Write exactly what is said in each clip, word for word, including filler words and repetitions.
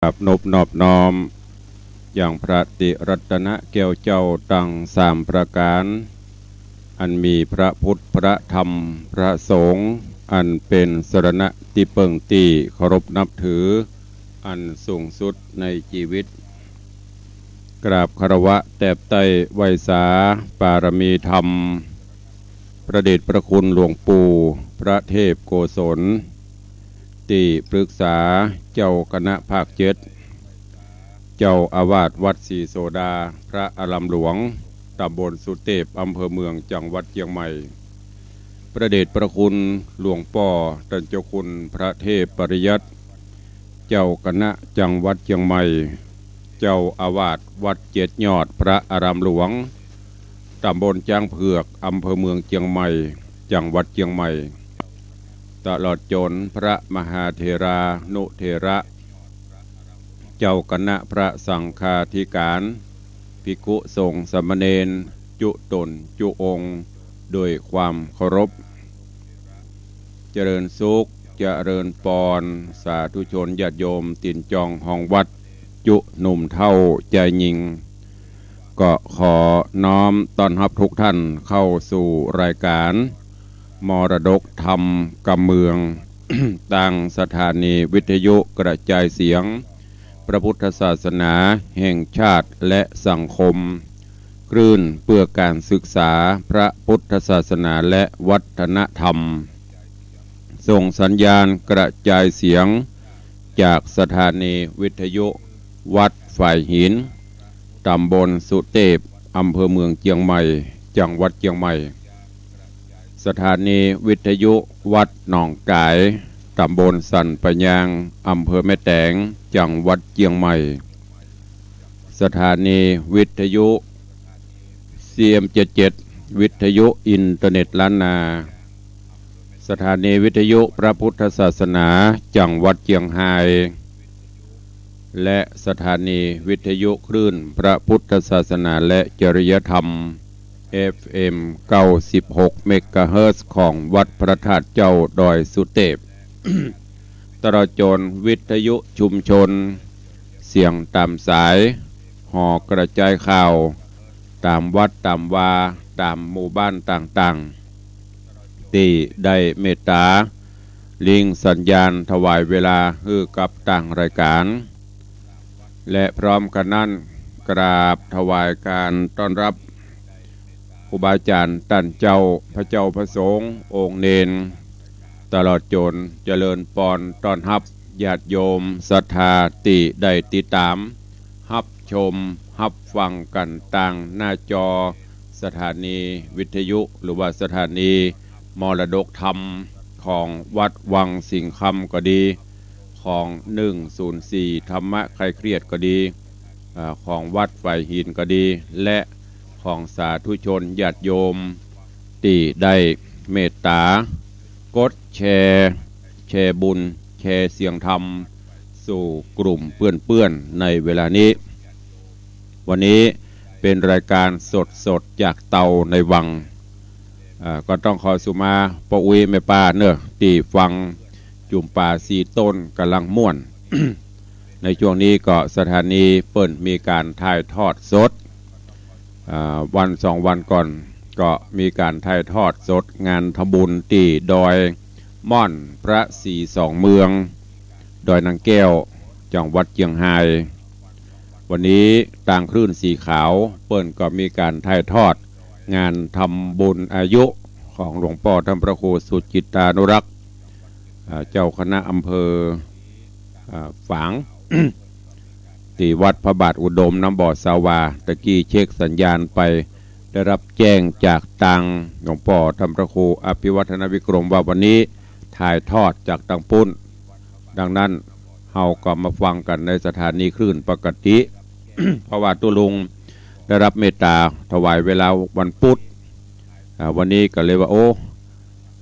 กราบนบนอบน้อม ยังพระติรัตนะแก้วเจ้าตังสามประก๋าน อันมีพระพุทธ พระธรรม พระสงฆ์ อันเป๋นสรณะตี้เปิ้งตี้เคารพนับถือ อันสูงสุดในจีวิต กราบคารวะแตบไต้ไหว้สาปารมีธรรม พระเดชพระคุณหลวงปู่พระเทพโกศล ตี้ปรึกษาเจ้าคณะภาคเจ็ด เจ้าอาวาสวัดศรีโสดา พระอารามหลวง ตำบลสุเตพ อำเภอเมือง จังหวัดเจียงใหม่ พระเดชพระคุณหลวงป้อต้านเจ้าคุณพระเทพปริยัติ เจ้าคณะจังหวัดเจียงใหม่ เจ้าอาวาสวัดเจ็ดยอด พระอารามหลวง ตำบลจ๊างเผือก อำเภอเมืองเจียงใหม่ จังหวัดเจียงใหม่ ตลอดจ๋นพระมหาเถรานุเถระ เจ้าคณะพระสังฆาธิการ ภิกขุสงฆ์สามเณร จุ๊ต๋นจุ๊องค์ โดยความเคารพ เจริญสุข เจริญปอน สาธุชนญาติโยมตี๋นจองฮองวัด จุ๊หนุ่มเฒ่าจายญิง ก็ขอน้อมต้อนฮับทุกท่านเข้าสู่รายการมรดกธรรมกำเมือง ตางสถานีวิทยุกระจายเสียง พระพุทธศาสนาแห่งชาติและสังคม คลื่นเพื่อการศึกษาพระพุทธศาสนาและวัฒนธรรม ส่งสัญญาณกระจายเสียงจากสถานีวิทยุวัดฝายหิน ตำบลสุเตพ อำเภอเมืองเจียงใหม่ จังหวัดเจียงใหม่ สถานีวิทยุวัดหนองก๋าย ตำบลสันป่ายาง อำเภอแม่แตง จังหวัดเจียงใหม่ สถานีวิทยุ ซีเอ็มเจ็ดเจ็ด วิทยุอินเทอร์เน็ตล้านนา สถานีวิทยุพระพุทธศาสนาจังหวัดเจียงฮาย และสถานีวิทยุคลื่นพระพุทธศาสนาและจริยธรรม เอฟเอ็ม เก้าสิบหก เมกะเฮิรตซ์ ของวัดพระธาตุเจ้าดอยสุเตพ ตลอดจ๋นวิทยุชุมชน เสียงต๋ามสาย หอกระจายข่าว ต๋ามวัดต๋ามวา ต๋ามหมู่บ้านต่างๆ ตี้ได้เมตต๋าลิงก์สัญญาณถวายเวลาหื้อกับตางรายการ และพร้อมกั๋นนั้น กราบถวายการต้อนฮับ ครูบาอาจ๋ารย์ต้านเจ้า พระเจ้าพระสงฆ์ องค์เณร ตลอดจ๋นเจริญปอนต้อนฮับญาติโยมศรัทธาตี้ได้ติดต๋าม ฮับชม ฮับฟังกั๋นตางหน้าจอสถานีวิทยุ หรือว่าสถานีมรดกธรรมของวัดวังสิงห์คำก็ดี ของ หนึ่งศูนย์สี่ ธรรมะคลายเครียดก็ดี อ่า ของวัดฝายหินก็ดี และของสาธุชนญาติโยมตี้ได้เมตต๋ากดแชร์ แชร์บุญ แชร์เสียงธรรมสู่กลุ่มเปื้อนๆ ในเวลานี้ วันนี้เป๋นรายการสดๆ จากเตาในวัง อ่า ก็ต้องขอสุมาป้ออุ๊ยแม่ป้าเนาะ ตี้ฟังจุ่มป๋าสี่ต้นก่ำลังม่วน ในช่วงนี้ก็สถานีเปิ้นมีก๋านถ่ายทอดสด อ่า วันสองวันก่อนก็มีก๋านถ่ายทอดสดงานทำบุญตี้ดอยม่อนพระศรีสองเมือง ดอยนางแก้ว จังหวัดเจียงฮาย วันนี้ตางคลื่นสีขาวเปิ้นก็มีก๋านถ่ายทอดงานทำบุญอายุของหลวงป้อต้านพระครูสุจิตตานุรักษ์ อ่า เจ้าคณะอำเภอ อ่า ฝาง ตี้วัดพระบาทอุดมน้ำบ่อสาวา ตะกี้เช็คสัญญาณไป ได้ฮับแจ้งจากตางหลวงป้อต้านพระครูอภิวัฒนวิกรมว่าวันนี้ถ่ายทอดจากตางปุ้น ดังนั้นเฮาก็มาฟังกั๋นในสถานีคลื่นปกติ เพราะว่าตุ๊ลุงได้ฮับเมตต๋าถวายเวลาวันพุธ อ่า วันนี้ก็เลยว่า โอ้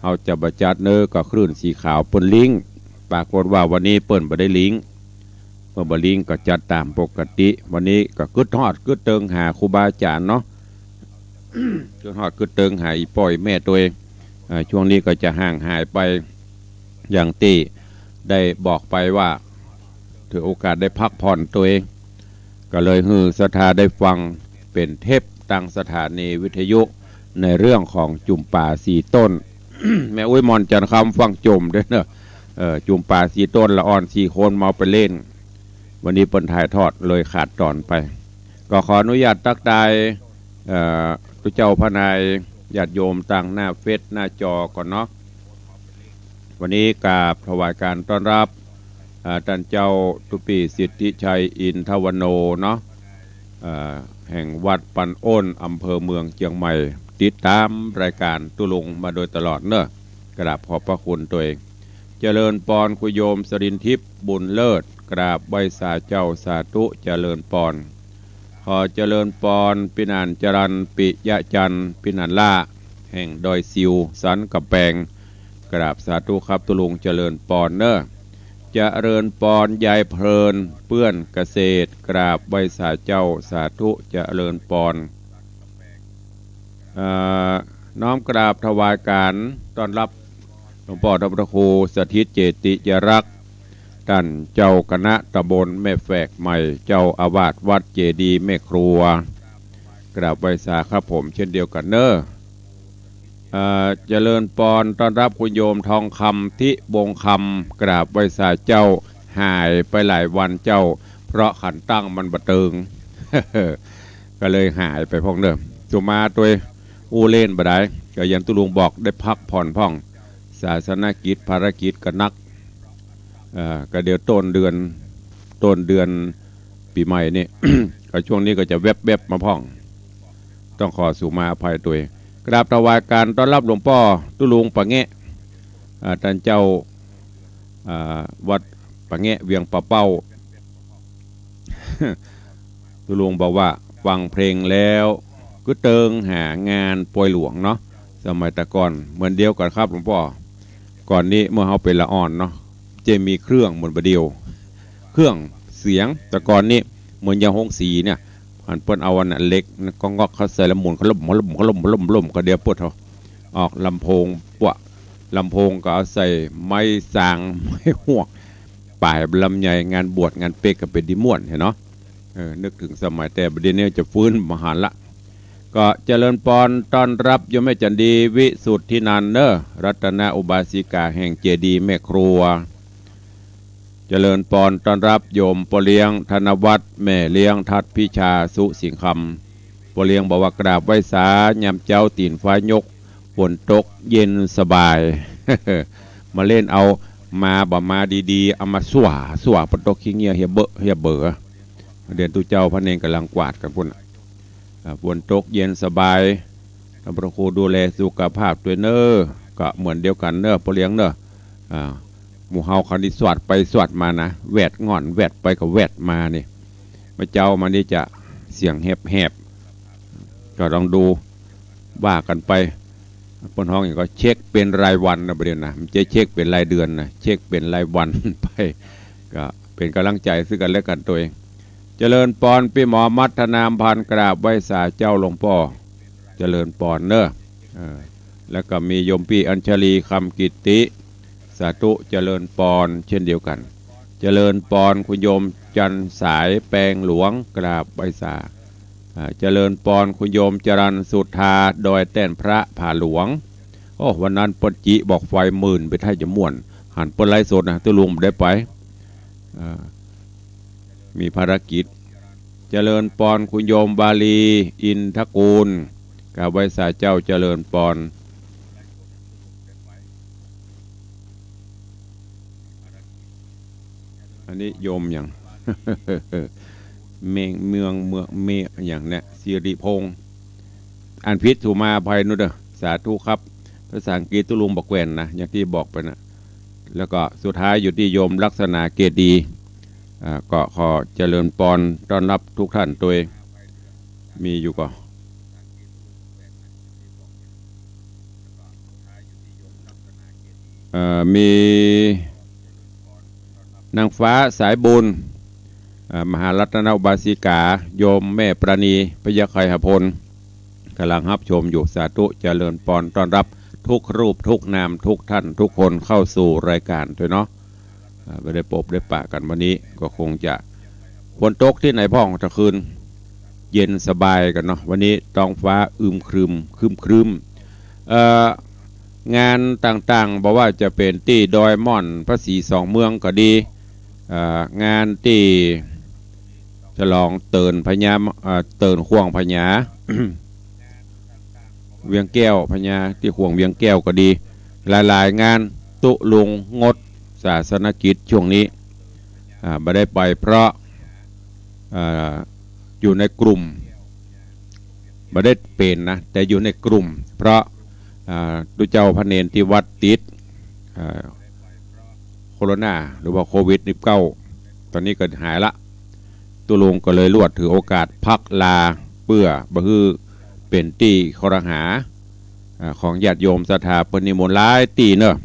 เฮาจะบ่จัดเน้อ ก็คลื่นสีขาวเปิ้นลิงก์ ปรากฏว่าวันนี้เปิ้นบ่ได้ลิงก์ เปิ้นบ่ลิงก์ก็จัดต๋ามปกติ วันนี้ก็กึ๊ดฮอดกึ๊ดเติงหาครูบาอาจ๋ารย์เนาะ กึ๊ดฮอดกึ๊ดเติงหาอี่ป้ออี่แม่ตวย เอ่อ ช่วงนี้ก็จะห่างหายไป อย่างตี้ได้บอกไปว่า ถือโอกาสได้พักผ่อนตวย ก็เลยหื้อศรัทธาได้ฟังเป๋นเทปตางสถานีวิทยุในเรื่องของจุ่มป๋าสี่ต้น แม่อุ๊ยหม่อนจันทร์คำฟังจุ่มด้วยเนาะ เออ จุ่มป๋าสี่ต้น ละอ่อนสี่คนมาเอาไปเล่น วันนี้เปิ้นถ่ายทอดเลยขาดต๋อนไป ก็ขออนุญาตตักทาย เอ่อ ตุ๊เจ้าพระนาย ญาติโยมตางหน้าเฟซหน้าจอก่อนเนาะ วันนี้กราบถวายการต้อนรับ อ่า ต้านเจ้าตุ๊ปี้สิทธิชัยอินทวโนเนาะ เอ่อ แห่งวัดปันอ้น อำเภอเมืองเจียงใหม่ ติดต๋ามรายก๋านตุ๊ลุงมาโดยตลอดเนาะ กราบขอบพระคุณตวย เจริญปอนคุณโยมสรินทิพย์บุญเลิศ กราบไหว้สาเจ้าสาธุ เจริญปอน ขอเจริญปอนปี้หนานจรัญ ปิยะจันทร์ ปี้หนานล่า แห่งดอยสิว สันก๋ำแปง กราบสาธุครับตุ๊ลุง เจริญปอนเนาะ เจริญปอนยายเพลิน เปื้อนเกษตร กราบไหว้สาเจ้าสาธุ เจริญปอน เอ่อ น้อมกราบถวายการต้อนรับหลวงป้อพระครูสถิตเจติยรักษ์ ต้านเจ้าคณะตำบลแม่แฝกใหม่ เจ้าอาวาสวัดเจดีย์แม่ครัว กราบไหว้สาครับผม เช่นเดียวกั๋นเนาะ เอ่อ เจริญปอนต้อนรับคุณโยมทองคำ ทิวงศ์คำ กราบไหว้สาเจ้า หายไปหลายวันเจ้า เพราะขันตั้งมันบ่เติง ก็เลยหายไปพ่องเนาะ สุมาตวยอู้เล่นบ่ได้ ก็อย่างตุ๊ลุงบอก ได้พักผ่อนพ่อง ศาสนกิจภารกิจก็หนัก เอ่อ ก็เดี๋ยวต้นเดือน ต้นเดือนปี๋ใหม่นี่ ก็ช่วงนี้ก็จะแวบๆมาพ่อง ต้องขอสุมาอภัยตวย กราบถวายการต้อนรับหลวงป้อตุ๊ลุงปะแงะ อ่า ต้านเจ้า อ่า วัดปะแงะเวียงป่าเป้า ตุ๊ลุงบอกว่าฟังเพลงแล้วก็เติงหางานปอยหลวงเนาะ สมัยแต่ก่อนเหมือนเดียวกั๋นครับหลวงป้อ ก่อนนี้เมื่อเฮาเป๋นละอ่อนเนาะ จะมีเครื่องเหมือนบ่าเดี่ยว เครื่องเสียง แต่ก่อนนี้เหมือนอย่างโฮงสีเนี่ย หันเปิ้นเอาอันนั้นเหล็กก็งอกเข้าใส่แล้วหมุน ขลุ่ม ขลุ่ม ขลุ่ม ขลุ่ม ขลุ่ม ก็เดี๋ยวเปิ้นเอาออกลำโพง ปะลำโพงก็เอาใส่ไม้สาง ไม้ฮวก ป่ายลำใหญ่ งานบวชงานเป๊กก็เป๋นดีม่วนหั้นเนาะ เออ นึกเถิงสมัยแต่ บ่าเดี่ยวนี้จะฟื้นบ่หันละ ก็เจริญปอนต้อนรับโยมแม่จันดี วิสุทธินันท์เนาะ รัตนอุบาสิกาแห่งเจดีย์แม่ครัว เจริญปอนต้อนรับโยมป้อเลี้ยงธนวัฒน์ แม่เลี้ยงทัดพิชา สุสิงห์คำ ป้อเลี้ยงบอกว่ากราบไหว้สายามเจ๊า ตี๋นฟ้ายก ฝนตกเย็นสบาย มาเล่นเอา มาบ่มาดีๆ เอามาสั่ว สั่ว ฝนตกขี้เงี้ยเหียเบอะ เหียเบอะ เดี๋ยวตุ๊เจ้าพระเณรก๋ำลังกวาดกั๋นปุ้น อ่า ฝนตกเย็นสบาย ต้านพระครูดูแลสุขภาพตวยเนาะ ก็เหมือนเดียวกั๋นเนาะ ป้อเลี้ยงเนาะ อ่า หมู่เฮาคราวนี้สวดไปสวดมานะ แวดง่อนแวดไปก็แวดมานี่ เมื่อเจ๊ามานี่จะเสียงแหบๆ ก็ลองดู ว่ากั๋นไป เปิ้นฮ้องหยังก็เช็คเป๋นรายวันนะ บ่าเดี่ยวนะ บ่ใจ้เช็คเป๋นรายเดือนนะ เช็คเป๋นรายวันไป ก็เป๋นก๋ำลังใจ๋ซึ่งกั๋นและกั๋นตวย เจริญปอนปี้หมอมัทนามพันธ์ กราบไหว้สาเจ้าหลวงป้อ เจริญปอนเนาะ เออ แล้วก็มีโยมปี้อัญชลี คำกิตติ สาธุ เจริญปอนเช่นเดียวกั๋น เจริญปอนคุณโยมจันทร์สาย แปงหลวง กราบไหว้สา อ่า เจริญปอนคุณโยมจรัญสุธา ดอยแต้นพระผาหลวง โอ้ วันนั้นเปิ้นจิบอกไฟหมื่นไป ถ้าจะม่วน หันเปิ้นไลฟ์สดนะ ตุ๊ลุงบ่ได้ไป อ่า มีภารกิจ เจริญปอนคุณโยมวาลี อินทกูล กราบไหว้สาเจ้า เจริญปอน อันนี้โยมหยัง เมือง เมือง เมือง เม หยังเนี่ย สิริพงษ์ อ่านผิดสุมาอภัยหน่อยเด้อ สาธุครับ ภาษาอังกฤษตุ๊ลุงบ่แกว่นนะ อย่างตี้บอกไปนะ แล้วก็สุดท้ายอยู่ตี้โยมลักษณะเกตดี อ่า ก็ขอเจริญปอนต้อนรับทุกท่านตวย มีอยู่ก่อ เอ่อ มีนางฟ้าสายบุญ เอ่อ มหารัตนอุบาสิกา โยมแม่ปราณี พยัคฆไคหพล ก๋ำลังฮับชมอยู่ สาธุ เจริญปอนต้อนรับทุกรูปทุกนามทุกท่านทุกคนเข้าสู่รายการตวยเนาะ อ่า บ่ได้ปบได้ปะกั๋นวันนี้ ก็คงจะ ฝนตกตี้ไหนพ่อง ตะคืน เย็นสบายกั๋นเนาะ วันนี้ท้องฟ้าอึมครึม ครึ้มๆ เอ่อ งานต่างๆ บ่ว่าจะเป๋นตี้ดอยม่อน พระศรีสองเมืองก็ดี เอ่อ งานตี้ฉลองเตินพญา เอ่อ เตินข่วงพญา เวียงแก้วพญา ตี้ข่วงเวียงแก้วก็ดี หลายๆ งาน ตุ๊ลุงงดศาสนกิจช่วงนี้ อ่า บ่ได้ไปเพราะ อ่า อยู่ในกลุ่ม บ่ได้เป๋นนะ แต่อยู่ในกลุ่ม เพราะ อ่า ตุ๊เจ้าพระเณรตี้วัดติด อ่า โคโรนา หรือว่าโควิดยี่สิบเก้า ต๋อนนี้ก็หายละ ตุ๊ลุงก็เลยลวดถือโอกาสพักลา เปื้อบ่หื้อเป๋นตี้คอรหา อ่า ของญาติโยมศรัทธาเปิ้นนิมนต์หลายตี้เนาะ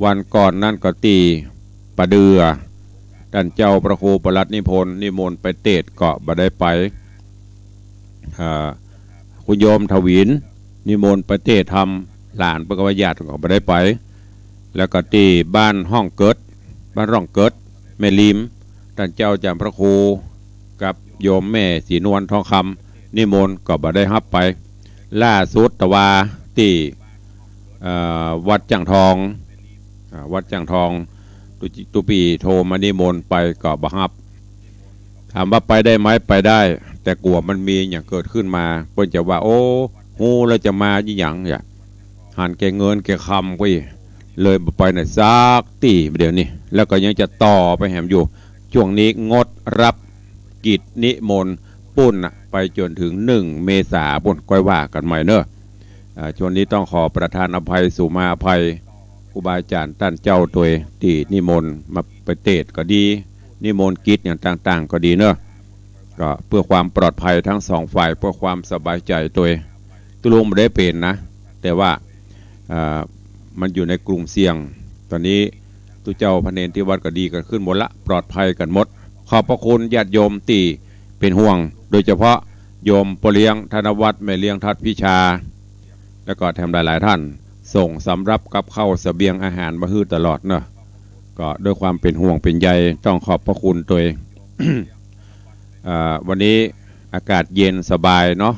วันก่อนนั้นก็ตี้ป่าเดื่อ ต้านเจ้าพระครูประหลัดนิพนธ์ นิมนต์ไปเตสน์ก็บ่ได้ไป อ่า คุณโยมถวิน นิมนต์ไปเตสน์ธรรม หลานเปิ้นก็ว่าญาติก็บ่ได้ไป แล้วก็ตี้บ้านฮ่องเกิด บ้านฮ่องเกิด แม่ริม ต้านเจ้าอาจ๋ารย์พระครู กับโยมแม่ศรีนวลทองคำ นิมนต์ก็บ่ได้ฮับไป ล่าสุดตะวาตี้ เอ่อ วัดจ้างทอง อ่า วัดจ้างทอง ตุ๊ ตุ๊ปี้โทรมานิมนต์ไปก็บ่ฮับ ถามว่าไปได้ไหม ไปได้ แต่กั๋วมันมีอะหยังเกิดขึ้นมา เปิ้นจะว่า โอ้ ฮู้แล้วจะมาอะหยังเนี่ย หันแก่เงินแก่คำไป เลยบ่ไปไหนสักตี้เดี๋ยวนี้ แล้วก็ยังจะต่อไปแหมอยู่ ช่วงนี้งดฮับกิจนิมนต์ปู๊นน่ะ ไปจ๋นเถิงหนึ่งเมษาปู๊น ก้อยว่ากั๋นใหม่เนาะ อ่า ช่วงนี้ต้องขอประทานอภัย สุมาอภัย ครูบาอาจ๋ารย์ต้านเจ้าตวย ตี้นิมนต์มาไปเตสน์ก็ดี นิมนต์กิจอย่างต่างๆ ก็ดีเนาะ ก็เปื้อความปลอดภัยตึงสองฝ่าย เปื้อความสบายใจ๋ตวย ตุ๊ลุงบ่ได้เป๋นนะ แต่ว่า อ่า มันอยู่ในกลุ่มเสี่ยง ต๋อนนี้ตุ๊เจ้าพระเณรตี้วัดก็ดีกั๋นขึ้นหมดละ ปลอดภัยกั๋นหมด ขอบพระคุณญาติโยมตี้เป๋นห่วง โดยเฉพาะโยมป้อเลี้ยงธนวัฒน์ แม่เลี้ยงทัดพิชา แล้วก็แถมหลายๆ ต้าน ส่งสำรับกับข้าวเสบียงอาหารมาหื้อตลอดเนาะ ก็ด้วยความเป๋นห่วงเป๋นใย ต้องขอบพระคุณตวย อ่า วันนี้อากาศเย็นสบายเนาะ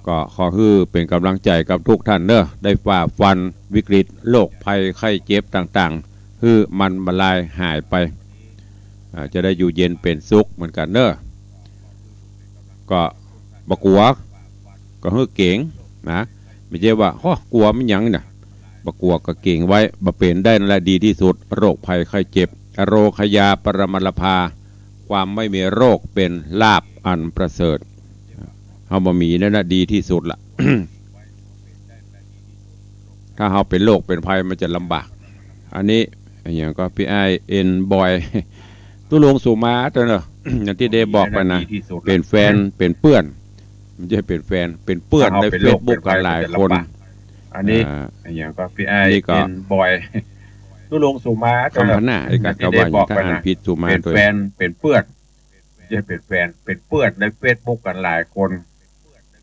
ก็ขอหื้อเป๋นก๋ำลังใจ๋กับทุกท่านเนาะ ได้ฝ่าฟันวิกฤตโรคภัยไข้เจ็บต่างๆ หื้อมันบรรลัยหายไป อ่า จะได้อยู่เย็นเป๋นสุขเหมือนกั๋นเนาะ ก็บ่กั๋ว ก็หื้อเก๋งนะ บ่ใจ้ว่า โอ้ กั๋วมันหยังเนี่ย บ่กั๋วก็เก๋งไว้ บ่เป๋นได้นั่นแหละดีตี้สุด โรคภัยไข้เจ็บ อโรคยาปรมาลาภา ความไม่มีโรคเป๋นลาภอันประเสริฐ เฮาบ่มีนั่นน่ะดีตี้สุดละ ถ้าเฮาเป๋นโรคเป๋นภัยมันจะลำบาก อันนี้อะหยังก็ปี้อ้ายเอ็นบอย ตุ๊ลุงสุมาตวยเนาะ อย่างตี้ได้บอกไปนะ เป๋นแฟน เป๋นเปื้อน บ่ใจ้เป๋นแฟน เป๋นเปื้อนในเฟซบุ๊กกั๋นหลายคน อันนี้ อ่า อะหยังก็ปี้อ้าย นี่ก็ เอ็นบอย ตุ๊ลุงสุมาตวยเนาะ คำพะนา ไอ้กะ อย่างตี้ได้บอกไปนะ ถ้าอ่านผิดสุมาตวย เป๋นแฟน เป๋นเปื้อน บ่ใจ้เป๋นแฟน เป๋นเปื้อนในเฟซบุ๊กกั๋นหลายคน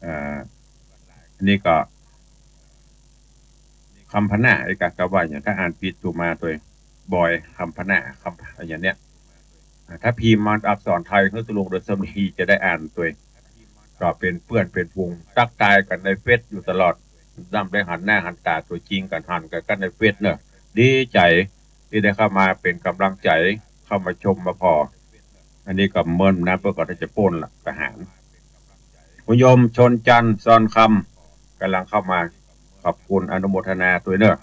อ่า อันนี้ก็ คำพะนา ไอ้กะ กะว่าอย่าง ถ้าอ่านผิดสุมาตวย บอย คำพะนา คำ อย่างเนี้ย อ่า ถ้าพิมพ์มาอักษรไทย หื้อตุ๊ลุงโดยสำเนียงจะได้อ่านตวย ก็เป๋นเปื้อนเป๋นฝูง ตั๊กตายกั๋นในเฟซอยู่ตลอด บ่ได้หันหน้าหันต๋าตั๋วจริงกั๋น หันกั๋นในเฟซเนาะ ดีใจ๋ตี้ได้เข้ามาเป๋นก๋ำลังใจ๋ เข้ามาชมมาผ่อ อันนี้ก็เมินนะ เปิ้นก็ได้จะป๊นละ ทหาร คุณโยมชนจันทร์ ซอนคำ ก๋ำลังเข้ามา ขอบคุณอนุโมทนาตวยเนาะ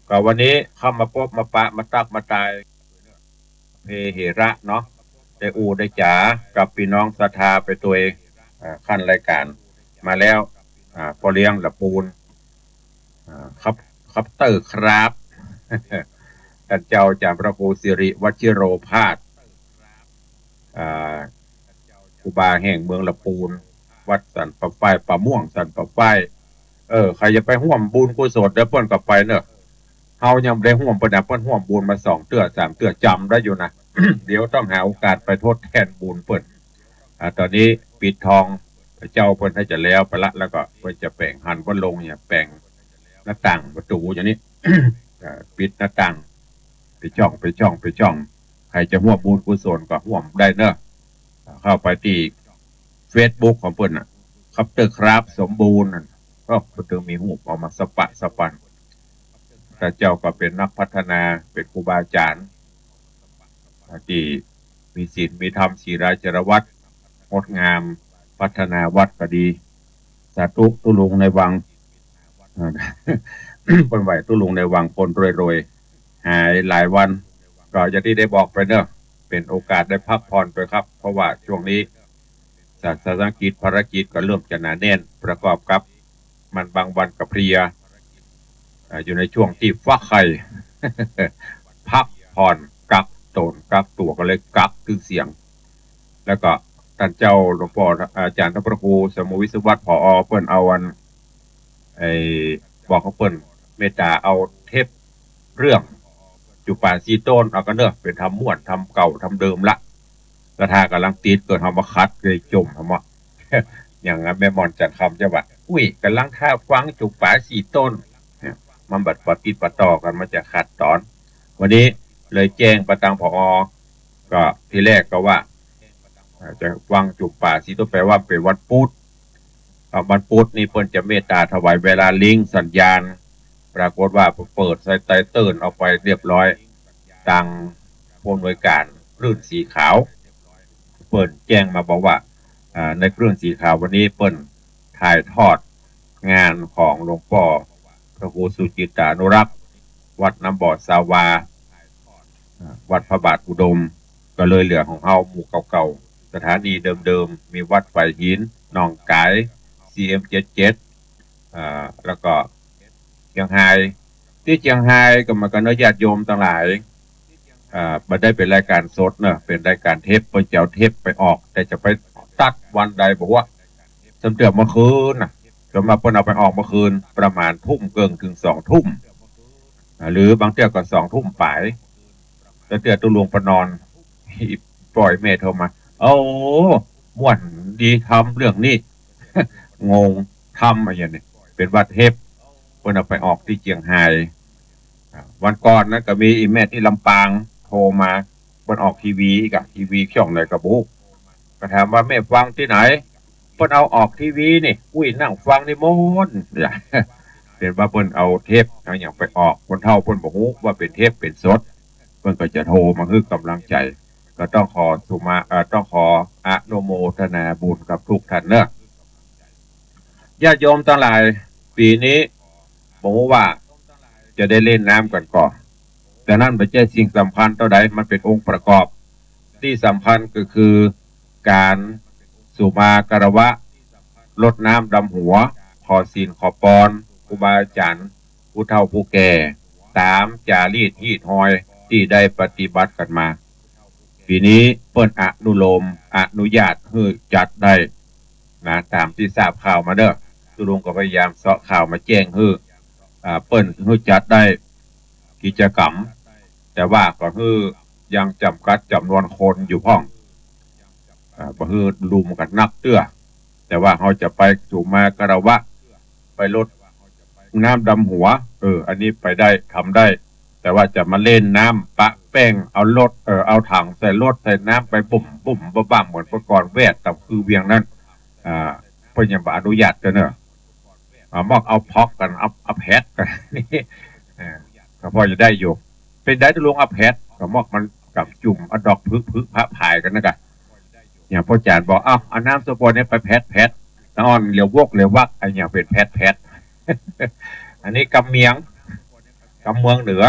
ก็วันนี้เข้ามาปบมาปะ มาตั๊กมาตาย เพเหระเนาะ ได้อู้ได้จ๋ากับปี้น้องศรัทธาไปตวย อ่า ขั้นรายก๋านมาแล้ว อ่า ป้อเลี้ยงละปูน อ่า ครับ ครับเตอร์ครับ ต้านเจ้าอาจ๋ารย์พระครูสิริวชิโรภาส อ่า ครูบาแห่งเมืองละปูน วัดสันป่าฝ้าย ป่าม่วงสันป่าฝ้าย เออ ใผจะไปฮ่วมบุญกุศลเด้อ เปิ้นก็ไปเนาะ เฮายังบ่ได้ฮ่วมเปิ้นนะ เปิ้นฮ่วมบุญมาสองเตื้อสามเตื้อ จ๋ำได้อยู่นะ เดี๋ยวต้องหาโอกาสไปทดแทนบุญเปิ้น อ่า ต๋อนนี้ปิดทอง เจ้าเปิ้นให้จะแล้วไปละ แล้วก็เปิ้นจะแป๋งหันวัดลงเนี่ย แป๋งหน้าต่างประตู๋อย่างนี้ อ่า ปิดหน้าต่าง ไปจ้อง ไปจ้อง ไปจ้อง ใผจะฮ่วมบุญกุศลก็ฮ่วมได้เนาะ เข้าไปตี้เฟซบุ๊กของเปิ้นน่ะ คอปเตอร์คราฟสมบูรณ์นั่น ก็เปิ้นตึงมีฮูปเอามาสะปะสะปัน แต่เจ้าก็เป๋นนักพัฒนา เป๋นครูบาอาจ๋ารย์ ตี้มีศีลมีธรรม ศีลาจารวัตร งดงาม พัฒนาวัดก็ดี สาธุ ตุ๊ลุงในวัง เปิ้นไหว้ตุ๊ลุงในวัง คนรวยๆ หายหลายวัน ก็อย่างตี้ได้บอกไปเนาะ เป๋นโอกาสได้พักผ่อนไปครับ เพราะว่าช่วงนี้ ศาสนกิจภารกิจก็เริ่มจะหนาแน่น ประกอบกับมันบางวันก็เพลีย อ่า อยู่ในช่วงตี้ฟักไข่ พักผ่อน กักต๋น กักตั๋ว ก็เลยกักกึ๊กเสียง แล้วก็ต้านเจ้าหลวงป้ออาจ๋ารย์ต้านพระครูสมุห์ วิศวัตร ผอ เปิ้นเอาอัน ไอ้ บอกว่าเปิ้นเมตต๋าเอาเทปเรื่องจุ๋มป๋าสี่ต้น เอากั๋นเนาะ เป๋นธรรมม่วน ธรรมเก่า ธรรมเดิมละ แล้วถ้ากำลังติดเปิ้นเอามาขัดเลยจ่มธรรมะ อย่างแม่หม่อนจันทร์คำจะว่า อุ๊ย กำลังถ้าฟังจุ๋มป๋าสี่ต้น เนี่ย มันบ่ปะติดปะต่อกั๋น มันจะขัดต๋อน วันนี้เลยแจ้งไปตาง ผอ ก็ทีแรกก็ว่า อ่า จะฟังจุ๋มป๋าสี่ต้น แปลว่าเป๋นวันพุธ อ่า วันพุธนี่เปิ้นจะเมตต๋าถวายเวลาลิงก์สัญญาณ ปรากฏว่าเปิดไตเติลออกไปเรียบร้อย ตางผู้อำนวยก๋านคลื่นสีขาว เปิ้นแจ้งมาบอกว่า อ่า ในคลื่นสีขาววันนี้เปิ้นถ่ายทอดงานของหลวงป้อพระครูสุจิตตานุรักษ์ วัดน้ำบ่อสาวา อ่า วัดพระบาทอุดม ก็เลยเหลือของเฮาหมู่เก่าๆ สถานีเดิมๆ มีวัดฝายหิน หนองก๋าย ซีเอ็มเจ็ดเจ็ด อ่า แล้วก็เจียงฮาย ตี้เจียงฮายก็เหมือนกั๋นเนาะ ญาติโยมตังหลาย อ่า บ่ได้เป๋นรายก๋านสดเนาะ เป๋นรายก๋านเทป เปิ้นจะเอาเทปไปออก แต่จะไปตัดวันใดบ่ฮู้ ส่วนเตื้อเมื่อคืนน่ะ ส่วนมากเปิ้นเอาไปออกเมื่อคืน ประมาณทุ่มเกิ่งเถิงสองทุ่ม อ่า หรือบางเตื้อก็สองทุ่มป๋าย แล้วเตื้อตุ๊ลุงไปนอน อีป้อแม่โทรมา โอ้ ม่วนดีธรรมเรื่องนี้ งง ธรรมอะหยังนี่ เป๋นว่าเทป เปิ้นเอาไปออกตี้เจียงฮาย อ่า วันก่อนนั้นก็มีอีแม่ตี้ลำปางโทรมา เปิ้นออกทีวีอีกอะ ทีวีช่องไหนก็บ่ฮู้ ก็ถามว่าแม่ฟังตี้ไหน เปิ้นเอาออกทีวีนี่ อุ๊ย นั่งฟังนี่ม่วน เป๋นว่าเปิ้นเอาเทปเอาหยังไปออก คนเฒ่าเปิ้นบ่ฮู้ว่าเป๋นเทปเป๋นสด เปิ้นก็จะโทรมาหื้อกำลังใจ๋ ก็ต้องขอสุมา เอ่อ ต้องขออนุโมทนาบุญกับทุกท่านเนาะ ญาติโยมตังหลาย ปี๋นี้บ่ฮู้ว่าจะได้เล่นน้ำกั๋นก่อ แต่นั้นบ่ใจ้สิ่งสำคัญเต้าใด มันเป๋นองค์ประกอบ ตี้สำคัญก็คือก๋านสุมาคารวะ รดน้ำดำหัว ขอศีลขอปอนครูบาอาจ๋ารย์ ผู้เฒ่าผู้แก่ ต๋ามจารีตฮีตฮอยตี้ได้ปฏิบัติกั๋นมา ปี๋นี้เปิ้นอนุโลม อนุญาตหื้อจัดได้นะ ต๋ามตี้ทราบข่าวมาเนาะ ตุ๊ลุงก็พยายามเซาะข่าวมาแจ้งหื้อ อ่า เปิ้นหื้อจัดได้กิจกรรม แต่ว่าก็หื้อยังจ๋ำกัดจ๋ำนวนคนอยู่พ่อง อ่า บ่หื้อลุมกั๋นนักเตื้อ แต่ว่าเฮาจะไปสุมาคารวะ ไปรดน้ำดำหัว เออ อันนี้ไปได้ ทำได้ แต่ว่าจะมาเล่นน้ำปะแป้ง เอารถ เออ เอาถังใส่รถใส่น้ำไปบุ่มบุ่มบ้าๆ เหมือนเมื่อก่อนแวดต๋ามคือเวียงนั้น อ่า เปิ้นยังบ่อนุญาตเตื้อเนาะ อ่า มอกเอาพ็อกกั๋น เอา เอาแพ็ดกั๋น นี่ เออ ก็พอจะได้อยู่ เป๋นใดตุ๊ลุง เอาแพ็ด ก็มอกมันก๋ำจุ่ม เอาดอกผึกๆ ผะผายกั๋นนะกะ อย่างป้อจ๋ารย์บอก เอ้า เอาน้ำสะปอนเนี่ยไปแพ็ดๆ ตะอ่อนเหลียววกเหลียววัก อะหยังเป๋นแพ็ดๆ อันนี้กำเมียง กำเมืองเหนือ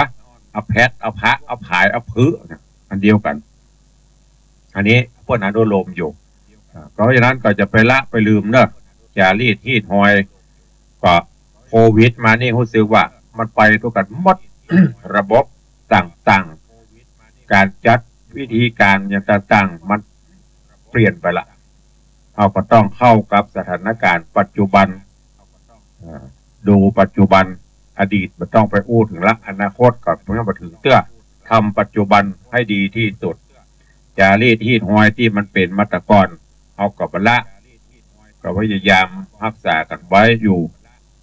เอาแพ็ด เอาผะ เอาผาย เอาผึก อันเดียวกั๋น อันนี้เปิ้นอนุโลมอยู่ อ่า เพราะฉะนั้นก็จะไปละไปลืมเนาะ จารีตฮีตฮอย ก็โควิดมานี่ฮู้สึกว่ามันไปทั่วกั๋นหมด ระบบต่างๆ ก๋านจัดวิธีก๋านอย่างต่างๆ มันเปลี่ยนไปละ เฮาก็ต้องเข้ากับสถานก๋ารณ์ปัจจุบัน อ่า ดูปัจจุบัน อดีตบ่ต้องไปอู้เถิงละ อนาคตก็ยังบ่เถิงเตื้อ ทำปัจจุบันให้ดีตี้สุด จารีตฮีตฮอยตี้มันเป๋นมาแต่ก่อน เฮาก็บ่ละ ก็พยายามฮักษากั๋นไว้อยู่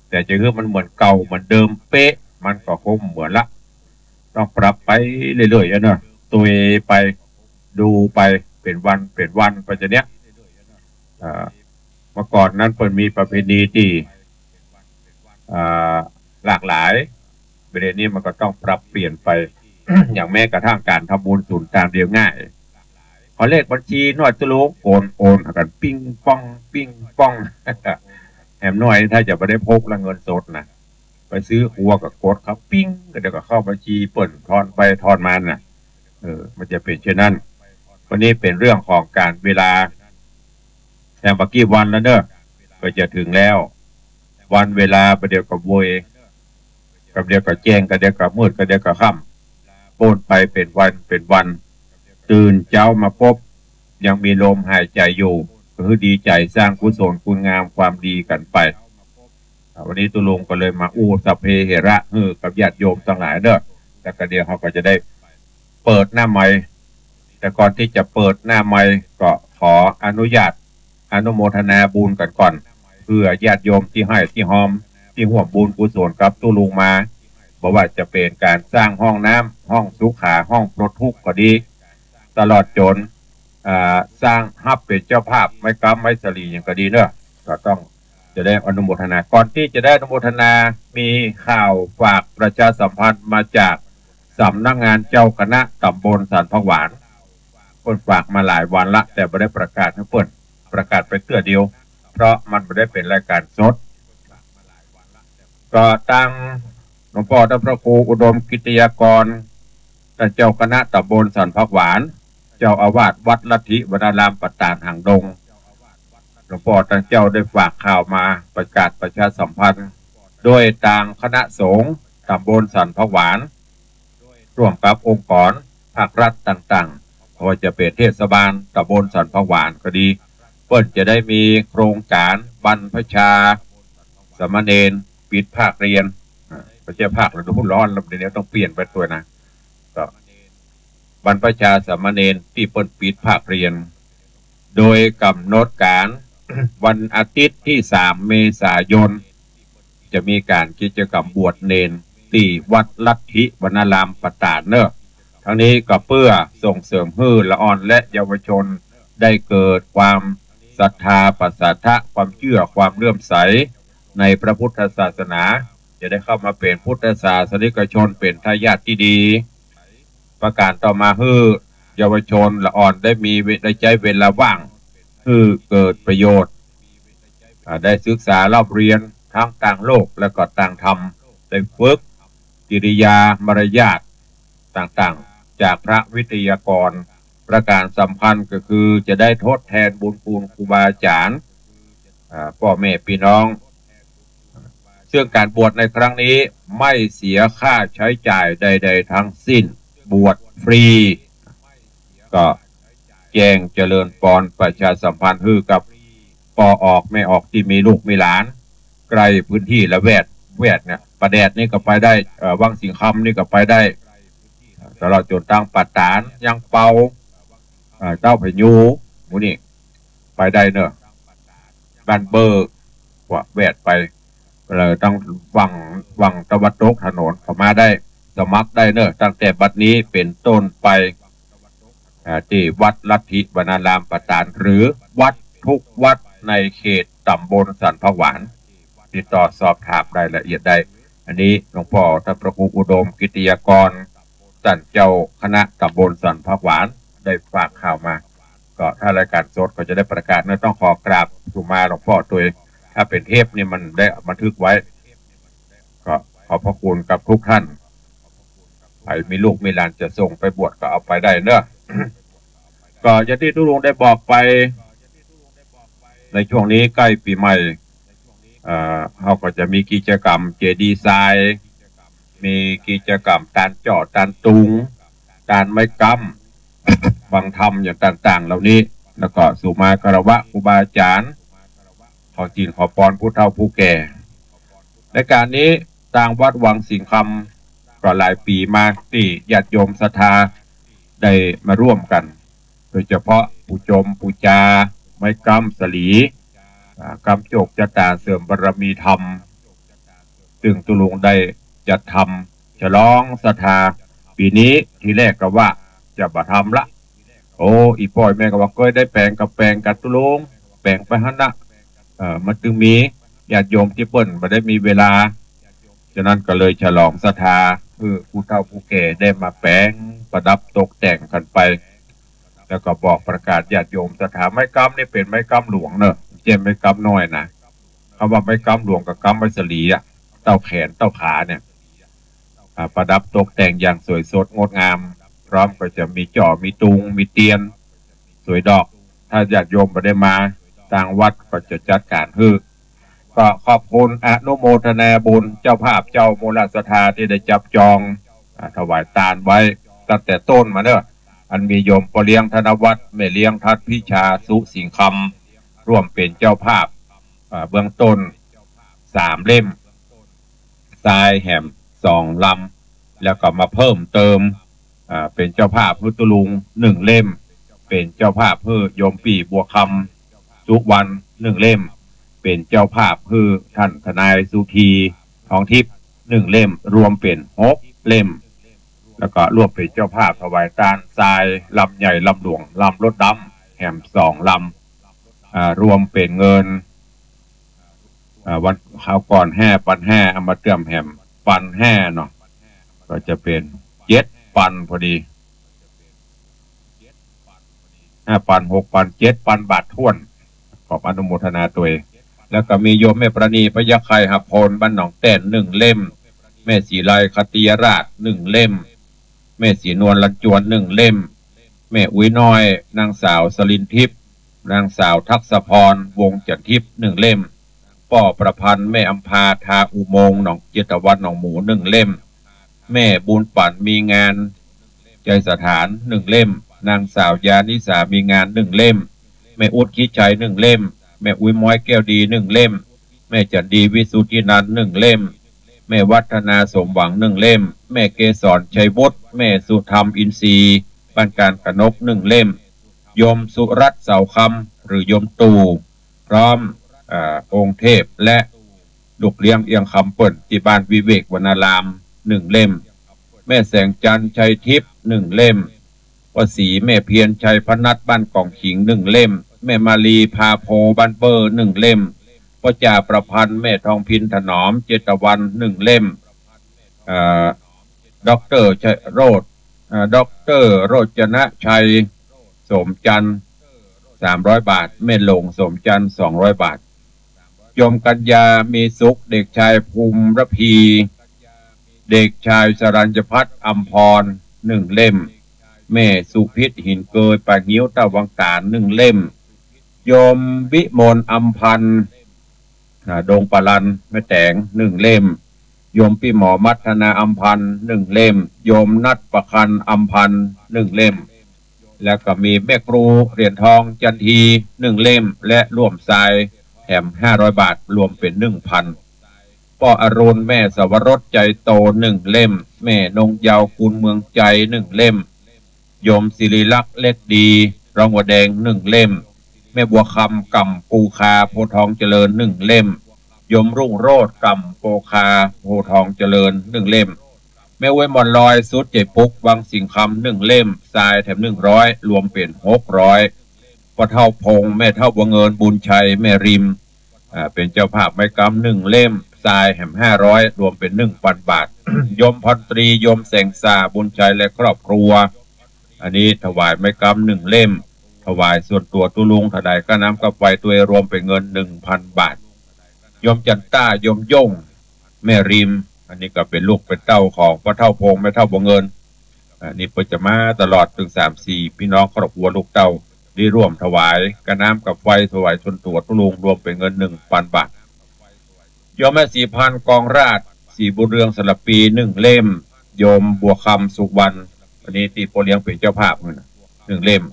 แต่จะหื้อมันเหมือนเก่าเหมือนเดิมเป๊ะ มันก็คงบ่เหมือนละ ต้องปรับไปเรื่อยๆ อะเนาะ ตวยไป ดูไป เป๋นวัน เป๋นวันไปจะเนี้ย อ่า เมื่อก่อนนั้นเปิ้นมีประเพณีตี้ อ่า หลากหลาย ประเดี๋ยวนี้มันก็ต้องปรับเปลี่ยนไป อย่างแม้กระทั่งก๋านทำบุญสุนทานเดียวง่าย ขอเลขบัญชีหน้อยตุ๊ลุง โอน โอนหากั๋น ปิ้งป้อง ปิ้งป้อง แหมน้อยถ้าจะบ่ได้พกละเงินสดนะ ไปซื้อครัวก็กดเข้าปิ้ง ก็เดี๋ยวก็เข้าบัญชีเปิ้น ทอนไปทอนมาน่ะ เออ มันจะเป๋นเช่นนั้น วันนี้เป๋นเรื่องของก๋านเวลา แถมบ่กี่วันแล้วเนาะ ก็จะเถิงแล้ว วันเวลาบ่าเดี่ยวก็โวย กับเดี๋ยวก็แจ้ง กับเดี๋ยวก็มืด กับเดี๋ยวก็ค่ำ โป๊นไปเป๋นวันเป๋นวัน ตื่นเจ๊ามาปุ๊บ ยังมีลมหายใจ๋อยู่ ก็คือดีใจ๋ สร้างกุศลคุณงามความดีกั๋นไป อ่า วันนี้ตุ๊ลุงก็เลยมาอู้สัพเพเหระ หื้อกับญาติโยมตังหลายเนาะ แล้วก็เดี๋ยวเฮาก็จะได้เปิดหน้าไมค์ แต่ก่อนตี้จะเปิดหน้าไมค์ ก็ขออนุญาตอนุโมทนาบุญกั๋นก่อน เปื้อญาติโยมตี้ให้ตี้ฮอม ตี้ฮ่วมบุญกุศลกับตุ๊ลุงมา บ่ว่าจะเป๋นก๋านสร้างห้องน้ำ ห้องสุขา ห้องปลดทุกข์ก็ดี ตลอดจ๋น อ่า สร้างฮับเป๋นเจ้าภาพไม้ก๊ำไม้สะหลีหยังก็ดีเนาะ ก็ต้องจะได้อนุโมทนา ก่อนตี้จะได้อนุโมทนา มีข่าวฝากประชาสัมพันธ์มาจากสำนักงานเจ้าคณะตำบลสันผักหวาน เปิ้นฝากมาหลายวันละ แต่บ่ได้ประกาศหื้อเปิ้น ประกาศไปเตื้อเดียว เพราะมันบ่ได้เป๋นรายการสด ก็ตางหลวงป้อต้านพระครูอุดมกิตติยากร ต้านเจ้าคณะตำบลสันผักหวาน เจ้าอาวาสวัดลัทธิวนารามปะตานหางดง หลวงป้อต้านเจ้าได้ฝากข่าวมาประกาศประชาสัมพันธ์ โดยตางคณะสงฆ์ตำบลสันผักหวาน ร่วมกับองค์กรภาครัฐต่างๆ บ่ว่าจะเป๋นเทศบาลตำบลสันผักหวานก็ดี เปิ้นจะได้มีโครงก๋านบรรพชาสามเณรปิดภาคเรียน อ่า บ่ใจ้ภาคฤดูร้อนแล้ว เดี๋ยวนี้ต้องเปลี่ยนไปตวยนะ ก็บรรพชาสามเณรตี้เปิ้นปิดภาคเรียน โดยก๋ำหนดก๋าน วันอาทิตย์ตี้สามเมษายน จะมีก๋านกิจกรรมบวชเณรตี้วัดลัทธิวนารามปะตานเนาะ ทั้งนี้ก็เปื้อส่งเสริมหื้อละอ่อนและเยาวชนได้เกิดความศรัทธา ปสัทธะ ความเจื้อ ความเลื่อมใสในพระพุทธศาสนา จะได้เข้ามาเป๋นพุทธศาสนิกชน เป๋นทายาทตี้ดี ประก๋านต่อมา หื้อเยาวชนละอ่อนได้มีเว- ได้ใจ๊เวลาว่างหื้อเกิดประโยชน์ อ่า ได้ศึกษาร่ำเรียนทั้งตางโลกและก็ตางธรรม ได้ฝึกกิริยามารยาทต่างๆ จากพระวิทยากร ประก๋านสำคัญก็คือจะได้ทดแทนบุญคุณครูบาอาจ๋ารย์ อ่า ป้อแม่ปี้น้อง ซึ่งก๋านบวชในครั้งนี้ไม่เสียค่าใช้จ่ายใดๆ ทั้งสิ้น บวชฟรี ก็แจ้งเจริญปอนประชาสัมพันธ์หื้อกับป้อออกแม่ออกตี้มีลูกมีหลาน ใก้พื้นตี้ละแวด แวดเนี่ย ป่าแดดนี่ก็ไปได้ เอ่อ วังสิงห์คำนี่ก็ไปได้ ตลอดจ๋นตางป่าต๋าน ยางเปา เอ่อ เต้าพะยู หมู่นี่ไปได้เนาะ บ้านเบอร์ กว่าแวดไป เอ่อ ตางฝั่ง ฝั่งตะวันตกถนนเข้ามาได้ สมัครได้เนาะ ตั้งแต่บัดนี้เป๋นต้นไป อ่า ตี้วัดลัทธิวนารามปะตาน หรือวัดทุกวัดในเขตตำบลสันผักหวาน ติดต่อสอบถามรายละเอียดได้ อันนี้หลวงป้อต้านพระครูอุดมกิตติยากร ต้านเจ้าคณะตำบลสันผักหวานได้ฝากข่าวมา ก็ถ้ารายก๋านสดก็จะได้ประกาศเนาะ ต้องขอกราบสุมาหลวงป้อตวย ถ้าเป๋นเทปนี่มันได้บันทึกไว้ ก็ขอบพระคุณกับทุกท่าน ใผมีลูกมีหลานจะส่งไปบวชก็เอาไปได้เนาะ ก็อย่างตี้ตุ๊ลุงได้บอกไป ในช่วงนี้ใก้ปี๋ใหม่ เอ่อ เฮาก็จะมีกิจกรรมเจดีย์ทราย มีกิจกรรมตานจ้อ ตานตุง ตานไม้ก๊ำ ฟังธรรมอย่างต่างๆ เหล่านี้ แล้วก็สุมาคารวะครูบาอาจ๋ารย์ ขอศีลขอปอนผู้เฒ่าผู้แก่ ในก๋านนี้ตางวัดวังสิงห์คำ ก็หลายปี๋มาตี้ญาติโยมศรัทธาได้มาร่วมกั๋น โดยเฉพาะปูจมปูจา ไม้ก๊ำสะหลี อ่า ก๊ำโจคจะต๋า เสริมบารมีธรรม ซึ่งตุ๊ลุงได้จัดทำฉลองศรัทธา ปี๋นี้ทีแรกก็ว่าจะบ่ทำละ โอ้ อี่ป้ออี่แม่ก็ว่า เกยได้แป๋งก็แป๋งกั๋นตุ๊ลุง แป๋งไปหั้นนะ เออ มันตึงมีญาติโยมตี้เปิ้นบ่ได้มีเวลา ฉะนั้นก็เลยฉลองศรัทธา หื้อผู้เฒ่าผู้แก่ได้มาแป๋งประดับตกแต่งกั๋นไป แล้วก็บอกประกาศญาติโยมศรัทธา ไม้กำนี่เป๋นไม้กำหลวงเนอะ บ่ใจ้ไม้กำน้อยนะ กำว่าไม้กำหลวงก็กำไว้สะหลีอะ เต้าแขนเต้าขาเนี่ย อ่า ประดับตกแต่งอย่างสวยสดงดงาม พร้อมก็จะมีจ้อ มีตุง มีเตียน สวยดอก ถ้าญาติโยมบ่ได้มา ตางวัดก็จะจัดก๋านหื้อ ก็ขอบคุณอนุโมทนาบุญเจ้าภาพเจ้ามูลศรัทธาตี้ได้จับจอง อ่า ถวายตานไว้ตั้งแต่ต้นมาเนอะ อันมีโยมป้อเลี้ยงธนวัฒน์ แม่เลี้ยงทัดพิชา สุสิงห์คำ ร่วมเป๋นเจ้าภาพ อ่า เบื้องต้นสามเล่ม ทรายแหมสองลำ แล้วก็มาเพิ่มเติม อ่า เป๋นเจ้าภาพหื้อตุ๊ลุงหนึ่งเล่ม เป๋นเจ้าภาพหื้อโยมปี้บัวคำ สุวรรณ หนึ่งเล่ม เป๋นเจ้าภาพหื้อท่านทนายสุธี ทองทิพย์ หนึ่งเล่ม รวมเป๋นหกเล่ม แล้วก็ร่วมเป๋นเจ้าภาพถวายตานทรายลำใหญ่ลำหลวงลำรถดำแหมสองลำ อ่า รวมเป๋นเงิน อ่า วันคราวก่อนห้าปันห้า เอามาเติมแหมปันห้าเนาะ ก็จะเป๋นเจ็ดปันพอดี ห้าปัน หกปัน เจ็ดปันบาทถ้วน ขอบอนุโมทนาตวย แล้วก็มีโยมแม่ประณี พยัคฆไคหับพล บ้านหนองแต้น หนึ่งเล่ม แม่ศรีไล ขัตติยราช หนึ่งเล่ม แม่ศรีนวล ลันจวน หนึ่งเล่ม แม่อุ๊ยน้อย นางสาวสลินทิพย์ นางสาวทักษพร วงศ์จันทิพย์ หนึ่งเล่ม ป้อประพันธ์ แม่อำภา ทาอุโมงค์ หนอง เจตวันหนองหมู หนึ่งเล่ม แม่บุญปั๋น มีงาน ไชยสถาน หนึ่งเล่ม นางสาวยานิสา มีงาน หนึ่งเล่ม แม่อุ๊ด คิดชัย หนึ่งเล่ม แม่อุ๊ย ม้อย แก้วดี หนึ่งเล่ม แม่จันดี วิสุทธินันท์ หนึ่งเล่ม แม่วัฒนา สมหวัง หนึ่งเล่ม แม่เกสร ชัยวุฒิ แม่สุธรรม อินทรีย์ บ้านกาญจนก หนึ่งเล่ม โยมสุรัตน์ เสาคำ หรือโยมตู่ พร้อม อ่า องค์เทพ และลูกเลี้ยงเอียงคำเปิ้น ตี้บ้านวิเวกวนาราม หนึ่งเล่ม แม่แสงจันทร์ ชัยทิพย์ หนึ่งเล่ม ป้อศรี แม่เพียร ชัยพนัส บ้านก่องขิง หนึ่งเล่ม แม่มาลี พาโพ บ้านเบ้อ หนึ่งเล่ม ป้อจ่าประพันธ์ แม่ทองพิน ถนอม เจตวัน หนึ่งเล่ม เอ่อ ด็อกเตอร์ ชัยโรจน์ เอ่อ ด็อกเตอร์ โรจนชัย โสมจันทร์ สามร้อยบาท แม่หลง โสมจันทร์ สองร้อยบาท โยมกัญญา มีสุข เด็กชาย ภูมิระพี เด็กชาย สรัญญพัฒน์ อำพร หนึ่งเล่ม แม่สุพิษ หินเกย ป่างิ้ว ต้าวังต๋าน หนึ่งเล่ม โยมวิมล อำพันธ์ อ่า ดงปะลัน แม่แต๋ง หนึ่งเล่ม โยมปี้หมอ มัทนา อำพันธ์ หนึ่งเล่ม โยมนัทประคัน อำพันธ์ หนึ่งเล่ม แล้วก็มีแม่ครู เหรียญทอง จันที หนึ่งเล่ม และร่วมทรายแถม ห้าร้อยบาท รวมเป๋น หนึ่งพัน ป้ออรุณ แม่สวรส ใจโต หนึ่งเล่ม แม่นงเยาว์ กุลเมืองใจ หนึ่งเล่ม โยมศิริลักษณ์ เล็กดี ร้องหัวแดง หนึ่งเล่ม แม่บัวคำ ก่ำปูคา โพธิ์ทองเจริญ หนึ่งเล่ม โยมรุ่งโรจน์ ก่ำปูคา โพธิ์ทองเจริญ หนึ่งเล่ม แม่อุ๊ย หมอนลอย สุดใจ๋ปุ๊ก วังสิงห์คำ หนึ่งเล่ม ทรายแถม หนึ่งร้อย รวมเป๋น หกร้อย ป้อเฒ่าพงษ์ แม่เฒ่าบัวเงิน บุญชัย แม่ริม อ่า เป๋นเจ้าภาพไม้กำ หนึ่งเล่ม ทรายแถม ห้าร้อย รวมเป๋น หนึ่งพันบาท โยมพรตรี โยมแสงสา บุญชัย และครอบครัว อันนี้ถวายไม้กำ หนึ่งเล่ม ถวายส่วนตั๋วตุ๊ลุง ถวายค่าน้ำค่าไฟตวย รวมเป๋นเงิน หนึ่งพันบาท โยมจันต้า โยมย่ง แม่ริม อันนี้ก็เป๋นลูกเป๋นเต้าของป้อเฒ่าพงษ์ แม่เฒ่าบัวเงิน อ่า นี่เปิ้นจะมาตลอด ตึงสามสี่ปี้น้องครอบครัวลูกเต้า ได้ร่วมถวายค่าน้ำค่าไฟ ถวายส่วนตั๋วตุ๊ลุง รวมเป๋นเงิน หนึ่งพันบาท โยมแม่ศรีพันธ์ กองราช ศรีบุญเรือง สระพี หนึ่งเล่ม โยมบัวคำ สุวรรณ อันนี้ตี้ป้อเลี้ยงเป๋นเจ้าภาพนั่นน่ะ หนึ่งเล่ม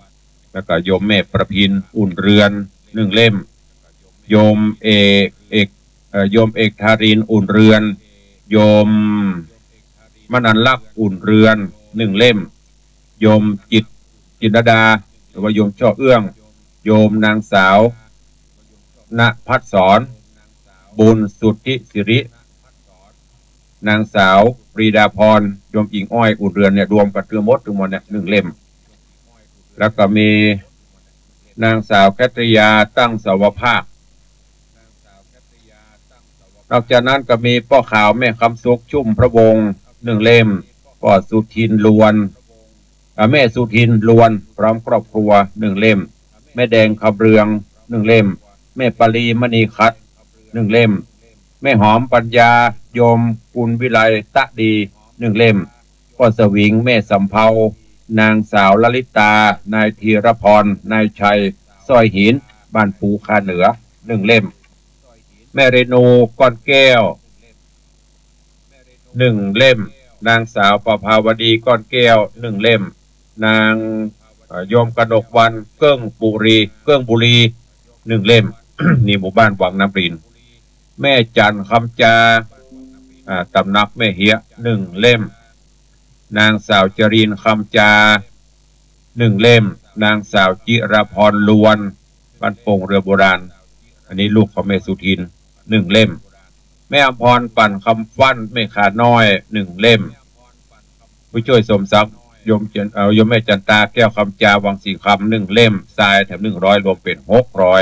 แล้วก็โยมแม่ประพิน อุ่นเรือน หนึ่งเล่ม โยมเอก เอก เอ่อ โยมเอกทาริน อุ่นเรือน โยมมนัสลักษณ์ อุ่นเรือน หนึ่งเล่ม โยมจิต จิตรลดา หรือว่าโยมช่อเอื้อง โยมนางสาว ณภัสสร บุญสุทธิสิริ นางสาว ปรีดาพร โยมหญิงอ้อย อุ่นเรือนเนี่ย รวมกั๋นตึงหมดตึงมวลเนี่ย หนึ่งเล่ม แล้วก็มีนางสาวแคทริยา ตั้งเสาวภาค นอกจากนั้นก็มีป้อขาวแม่คำสุข ชุ่มพระวงศ์ หนึ่งเล่ม ป้อสุทิน ลวน อ่า แม่สุทิน ลวน พร้อมครอบครัว หนึ่งเล่ม แม่แดง คำเรือง หนึ่งเล่ม แม่ปาลี มณีคัต หนึ่งเล่ม แม่หอม ปัญญา โยมกุลวิไล ตะดี หนึ่งเล่ม ป้อสวิง แม่สำเภา นางสาวลลิตา นายธีรพร นายชัย สร้อยหิน บ้านปูคาเหนือ หนึ่งเล่ม แม่เรนู ก้อนแก้ว หนึ่งเล่ม นางสาวประภาวดี ก้อนแก้ว หนึ่งเล่ม นาง เอ่อ โยมกนกวรรณ เกิ้งบุรี เกิ้งบุรี หนึ่งเล่ม นี่หมู่บ้านวังน้ำริน แม่จันทร์ คำจา อ่า ตำหนักแม่เหีย หนึ่งเล่ม นางสาวจริน คำจา หนึ่งเล่ม นางสาวจิรพร ลวน บ้านโป่งเรือโบราณ อันนี้ลูกของแม่สุทิน หนึ่งเล่ม แม่อำพร ปั่นคำฟั่น แม่ขาน้อย หนึ่งเล่ม ผู้ช่วยสมศักดิ์ โยมจัน เอ่อ โยมแม่จันตา แก้วคำจา วังสิงห์คำ หนึ่งเล่ม ทรายแถม หนึ่งร้อย รวมเป๋น หกร้อย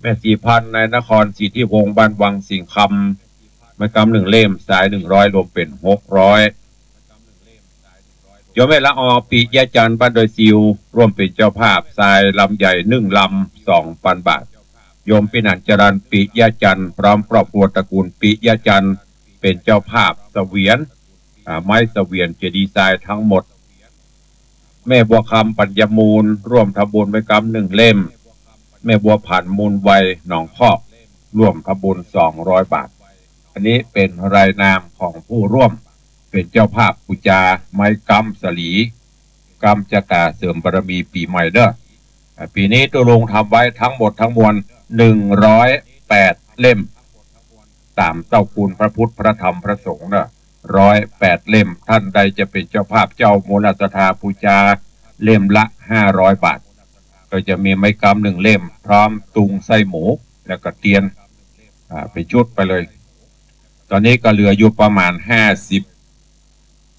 แม่ศรีพันธ์ นายนคร สิทธิวงศ์ บ้านวังสิงห์คำ ไม้กำ หนึ่งเล่ม ทราย หนึ่งร้อย รวมเป๋น หกร้อย โยมแม่ละออ ปิยะจันทร์ บ้านดอยซิว ร่วมเป๋นเจ้าภาพ ทรายลำใหญ่ หนึ่งลำ สองปันบาท โยมปินัญจรัน ปิยะจันทร์ พร้อมครอบครัวตระกูลปิยะจันทร์ เป๋นเจ้าภาพเสวียน อ่า ไม้เสวียนเจดีย์ทรายทั้งหมด แม่บัวคำ ปัญญามูล ร่วมทำบุญไม้กำ หนึ่งเล่ม แม่บัวผัน มูลไว หนองคอก ร่วมทำบุญ สองร้อยบาท อันนี้เป๋นรายนามของผู้ร่วมเป๋นเจ้าภาพปู๋จาไม้กำสาลี กำจะก๋าเสริมบารมีปี๋ใหม่เด้อ อ่า ปี๋นี้ตุ๊ลุงทำไว้ทั้งหมดทั้งมวล หนึ่งร้อยแปดเล่ม ต๋ามเต้าคุณพระพุทธ พระธรรม พระสงฆ์เนาะ ร้อยแปดเล่ม ท่านใดจะเป๋นเจ้าภาพ เจ้ามูลศรัทธาปู๋จาเล่มละ ห้าร้อยบาท ก็จะมีไม้กำ หนึ่งเล่ม พร้อมตุงไส้หมู แล้วก็เตียน อ่า เป๋นชุดไปเลย ต๋อนนี้ก็เหลืออยู่ประมาณ ห้าสิบ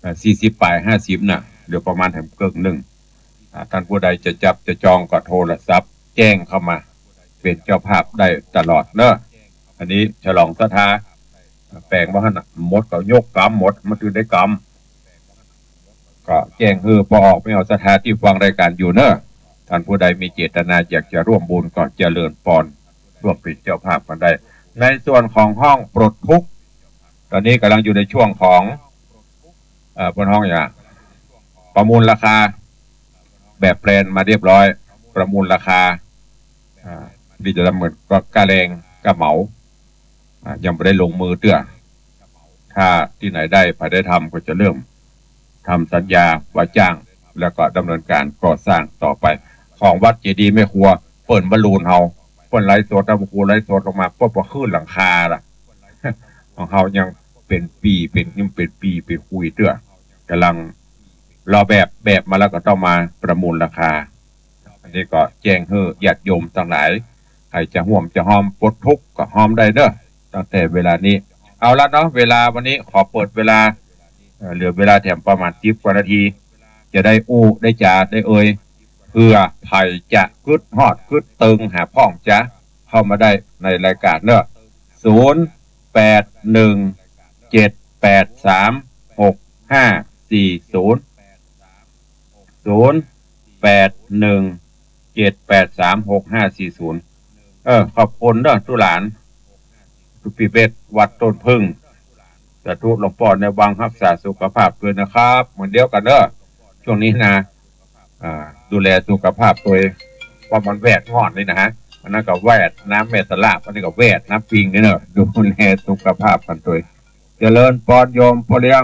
อ่า สี่สิบป๋าย ห้าสิบน่ะ เหลือประมาณแถมเกิ่งนึ่ง อ่า ท่านผู้ใดจะจับจะจองก็โทรศัพท์แจ้งเข้ามา เป๋นเจ้าภาพได้ตลอดเนาะ อันนี้ฉลองศรัทธา แป๋งบ่หั้นน่ะ หมดก็ยกกำหมด มันถึงได้กำ ก็แจ้งหื้อป้อออกแม่ออกศรัทธาตี้ฟังรายก๋านอยู่เนาะ ท่านผู้ใดมีเจตนาอยากจะร่วมบุญก็เจริญปอน ร่วมเป๋นเจ้าภาพกั๋นได้ ในส่วนของห้องปลดทุกข์ ต๋อนนี้ก่ำลังอยู่ในช่วงของ เอ่อ เปิ้นฮ้องหยัง ประมูลราคา แบบแปลนมาเรียบร้อย ประมูลราคา อ่า ดีจะดำเนินก็ค่าแรงค่าเหมา อ่า ยังบ่ได้ลงมือเตื้อ ถ้าตี้ไหนได้ ใผได้ทำก็จะเริ่มทำสัญญาว่าจ้าง แล้วก็ดำเนินการก่อสร้างต่อไป ของวัดเจดีย์แม่ครัว เปิ้นบอลลูนเฮา เปิ้นไลฟ์สด พระครูไลฟ์สดลงมาปุ๊บก็ขึ้นหลังคาละ ของเฮายังเป๋นปี๋ เป๋น ยังเป๋นปี๋ เป๋นคุยเตื้อ ก่ำลังรอแบบ แบบมาแล้วก็ต้องมาประมูลราคา อันนี้ก็แจ้งหื้อญาติโยมตังหลาย ใผจะฮ่วมจะฮ่อมปลดทุกข์ก็ฮ่อมได้เนาะ ตั้งแต่เวลานี้ เอาละเนาะ เวลาวันนี้ขอเปิดเวลา เอ่อ เหลือเวลาแถมประมาณสิบกว่านาที จะได้อู้ได้จ๋าได้เอ่ย เผื่อใผจะกึ๊ดฮอดกึ๊ดเติงหาพ่องจ๋า เข้ามาได้ในรายก๋านเนาะ ศูนย์แปดหนึ่งเจ็ดแปดสามหกห้าสี่ศูนย์ ศูนย์แปดหนึ่งเจ็ดแปดสามหกห้าสี่ศูนย์ เออ ขอบคุณเนาะตุ๊หลาน ตุ๊ปีเบศวัดต้นผึ้ง สาธุ หลวงป้อในวังฮักษาสุขภาพตวยนะครับ เหมือนเดียวกั๋นเนาะ ช่วงนี้นะ อ่า ดูแลสุขภาพตวย เพราะมันแวดฮ้อนนี่นะฮะ อันนั้นก็แวดน้ำแม่สลาบ อันนี้ก็แวดน้ำปิงนี่เนาะ ดูแลสุขภาพกั๋นตวย เจริญปอนโยมป้อเลี้ยง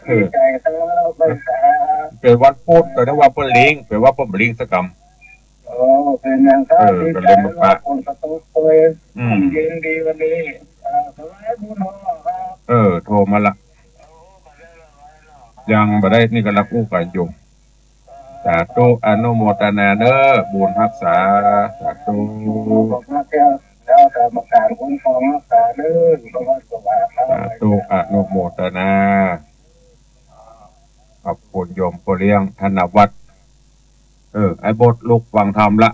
เออ เป๋นวันพุธ ก็นึกว่าเปิ้นเล็ง เป๋นว่าเปิ้นบ่เล็งสักกำ เออ ก็เลยมาปะ อืม เออ โทรมาละ ยังบ่ได้ นี่ก่ำลังอู้กั๋นอยู่ สาธุ อนุโมทนาเนาะ บุญฮักษา สาธุ เจ้า ตามประการคุ้มครองรักษาเด้อ พระวัดสว่าง สาธุ อนุโมทนา ขอบคุณโยมพ่อเลี้ยงธนวัฒน์ เออ ไอ้บดลุกฟังธรรมละ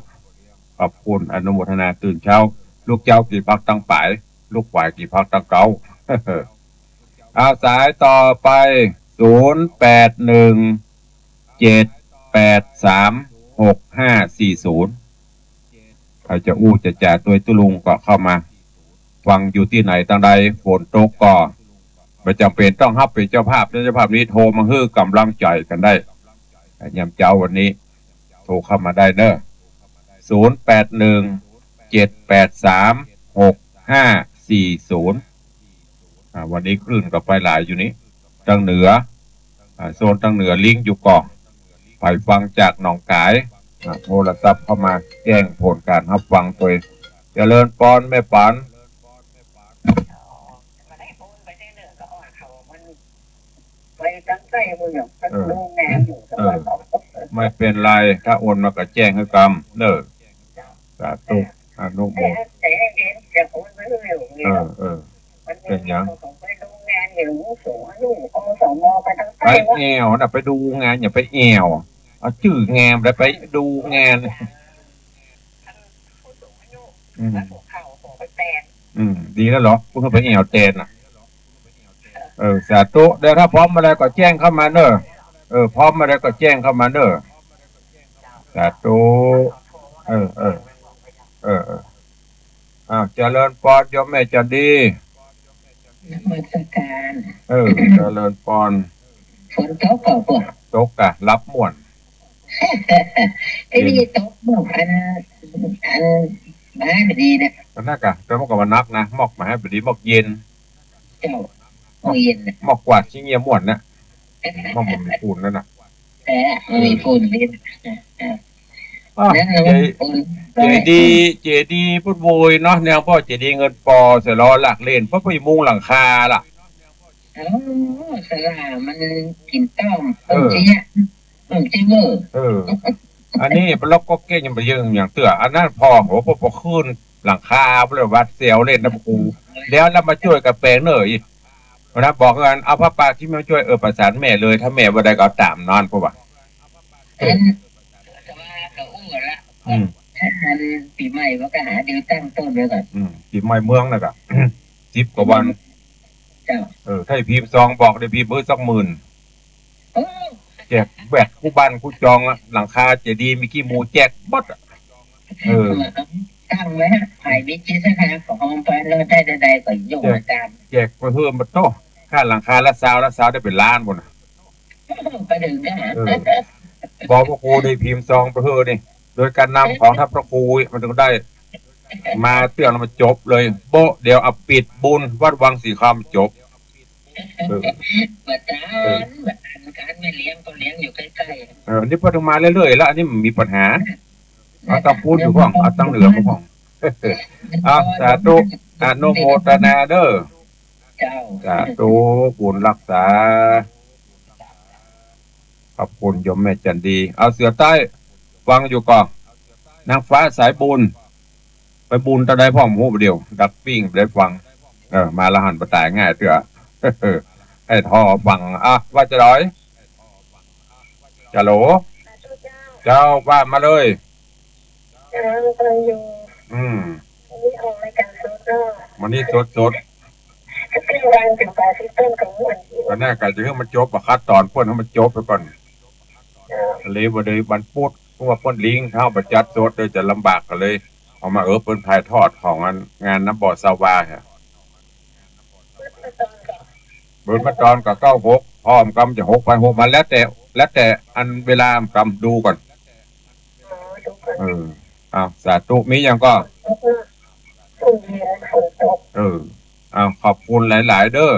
ขอบคุณ อนุโมทนา ตื่นเช้า ลุกเจ๊ากี่พักตั้งป๋าย ลุกป๋ายกี่พักตั้งเก๊า เอาสายต่อไป ศูนย์แปดหนึ่ง เจ็ดแปดสาม หกห้าสี่ศูนย์ ใผจะอู้จะจ๋าตวยตุ๊ลุงก็เข้ามา ฟังอยู่ตี้ไหนตางใด ฝนตกก็บ่จ๋ำเป๋นต้องฮับเป๋นเจ้าภาพ เจ้าภาพนี้โทรมาหื้อก๋ำลังใจ๋กั๋นได้ ยามเจ๊าวันนี้ โทรเข้ามาได้เน่อ ศูนย์แปดหนึ่ง เจ็ดแปดสาม หกห้าสี่ศูนย์ อ่า วันนี้คลื่นก็ไปหลายอยู่นี่ ตางเหนือ อ่า โซนตางเหนือลิงก์อยู่ก่อ ใผฟังจากหนองก๋าย อ่า โทรศัพท์เข้ามาแจ้งผลก๋านฮับฟังตวย เจริญปอนแม่ป๋าน ไปตางใต้ปู้นเนาะ เออ ดูงานอยู่ เออ ไม่เป๋นไร ถ้าโอนมาก็แจ้งหื้อกำ เน่อ สาธุ อนุโมท แต่ให้เห็นจะโอนมาหื้ออยู่นี่ เออ เนาะ เออ มัน เป๋นหยัง เขาไปดูงานอยู่สูงอายุ อสม ไปตางใต้ ไปแอ่วน่ะ ไปดูงาน อย่าไปแอ่ว เอาจื้องานแล้วไปดูงาน อืม อืม ดีแล้วเหรอ เปิ้นไปแอ่วแตนน่ะ เออ สาธุ เดี๋ยวถ้าพร้อมเมื่อใดก็แจ้งเข้ามาเน่อ เออ พร้อมเมื่อใดก็แจ้งเข้ามาเน่อ สาธุ เออ เออ เออ เออ อ้าว เจริญปอน โยมแม่จันดี นมัสการ เออ เจริญปอน ฝนตกก่อ ตกก่ะ หลับม่วน ไอ้นี่ตกหมอกอัน อันบ้าบ่ดีเนี่ย ก็นั่นก่ะ แต่มันก็บ่หนักนะ หมอกบ่าบ่ดี หมอกเย็น เจ้า หมอกเย็นน่ะ หมอกกวาดขี้เงี้ยม่วนนะ หมอกบ่มีฝุ่นนั่นน่ะ เออ บ่มีฝุ่นเลย อ่ะ นั่นน่ะ เจ มัน เจดีย์ เจดีย์ปุ้นโวยเนาะ แนวป้อเจดีย์เงินปอ เสร็จแล้วลากเล่น ป้อไปมุงหลังคาล่ะ เอ้า สลามันกิ๋นต้อม เออ เปิ้นเจี๊ยะ เปิ้นเจี๊ยะเว้อ เออ อันนี้มันล็อกก็เก้งยังบ่เยิงอย่างเตื้อ อันนั้นพอ โห พอ พอขึ้นหลังคา บ่เลยหวาดเสียวเล่นนะครู แล้ว แล้วมาจ้วยกั๋นแป๋งเน่ออีก วันนั้นบอกกัน เอาผ้าป่าที่มาจ้วย เออ ประสานแม่เลย ถ้าแม่ว่าได้ก็เอาต๋ามนั้น เพราะว่า อัน แต่ว่าก็อู้ละ อืม อันปี๋ใหม่มันก็หาดิวตั้งต้นไว้ก่อน อืม ปี๋ใหม่เมืองน่ะก็ สิบกว่าวัน เจ้า เออ ถ้าพิมพ์ซองบอกได้พิมพ์เพิ่นสักหมื่น โอ้ แจกแบตกู้บ้านกู้จองอะ หลังคาเจดีย์มีกี่หมู่แจกหมดอะ เออ ตั้งไว้ฮะ ใผมีจิตศรัทธาก็หอมไป แล้วได้ใดๆก็โยก แจก ตาม แจกไปเพิ่มมาโต้ ค่าหลังคาละซาว ละซาวได้เป๋นล้านปู้นน่ะ ไปถึงได้ เออ บอกพระครูได้พิมพ์ซองไปเฮ้อนี่ โดยการนำของท่านพระครูมันถึงได้ มาเตื้องแล้วมันจบเลย โป๊ะเดียว เอาปิดบุญวัดวังสีคำจบ เออ บ่ตาน เออ บ่ตาน การแม่เลี้ยงก็เลี้ยงอยู่ใก้ๆ เออ อันนี้พอถึงมาเรื่อยๆ แล้ว อันนี้มันมีปัญหา เอาตางปู๊นอยู่พ่อง เอาตางเหนือมาพ่อง เอา สาธุ อนุโมทนาเน่อ เจ้า สาธุ บุญฮักษา ขอบคุณโยมแม่จันดี เอาเสือใต้ ฟังอยู่ก่อ นางฟ้าสายบุญ ไปบุญตางใดพ่อง บ่ฮู้ บ่าเดี่ยว ดักปิ้ง บ่ได้ฟัง เออ มาละหันบ่ต๋ายง่ายเตื้อ ไอ้ท่อฟัง อ่ะ ว่าจะดอย จะโหล เจ้า ว่ามาเลย เจ้า ฟังอยู่ อืม วันนี้ออกรายการสดเนาะ วันนี้สดๆ ก็คือวันถึงปลายซีซั่นของม่วน ก็น่าจะหื้อมันจบอะ คัดตอนเปิ้นหื้อมันจบไปก่อน เออ เลยว่าเดี๋ยววันพุธ เพราะว่าเปิ้นลิงก์ ถ้าบ่จัดสดเดี๋ยวจะลำบาก ก็เลยเอามา เออ เปิ้นถ่ายทอดของอันงานน้ำบ่อซาวาฮะ เบิดมาตอนก็เก้าหก พร้อมกำจะหกไปหกมา แล้วแต่ แล้วแต่อันเวลากำดูก่อน เออ เอา สาธุ มีหยังก่อ เออ เอา ขอบคุณหลายๆ เด้อ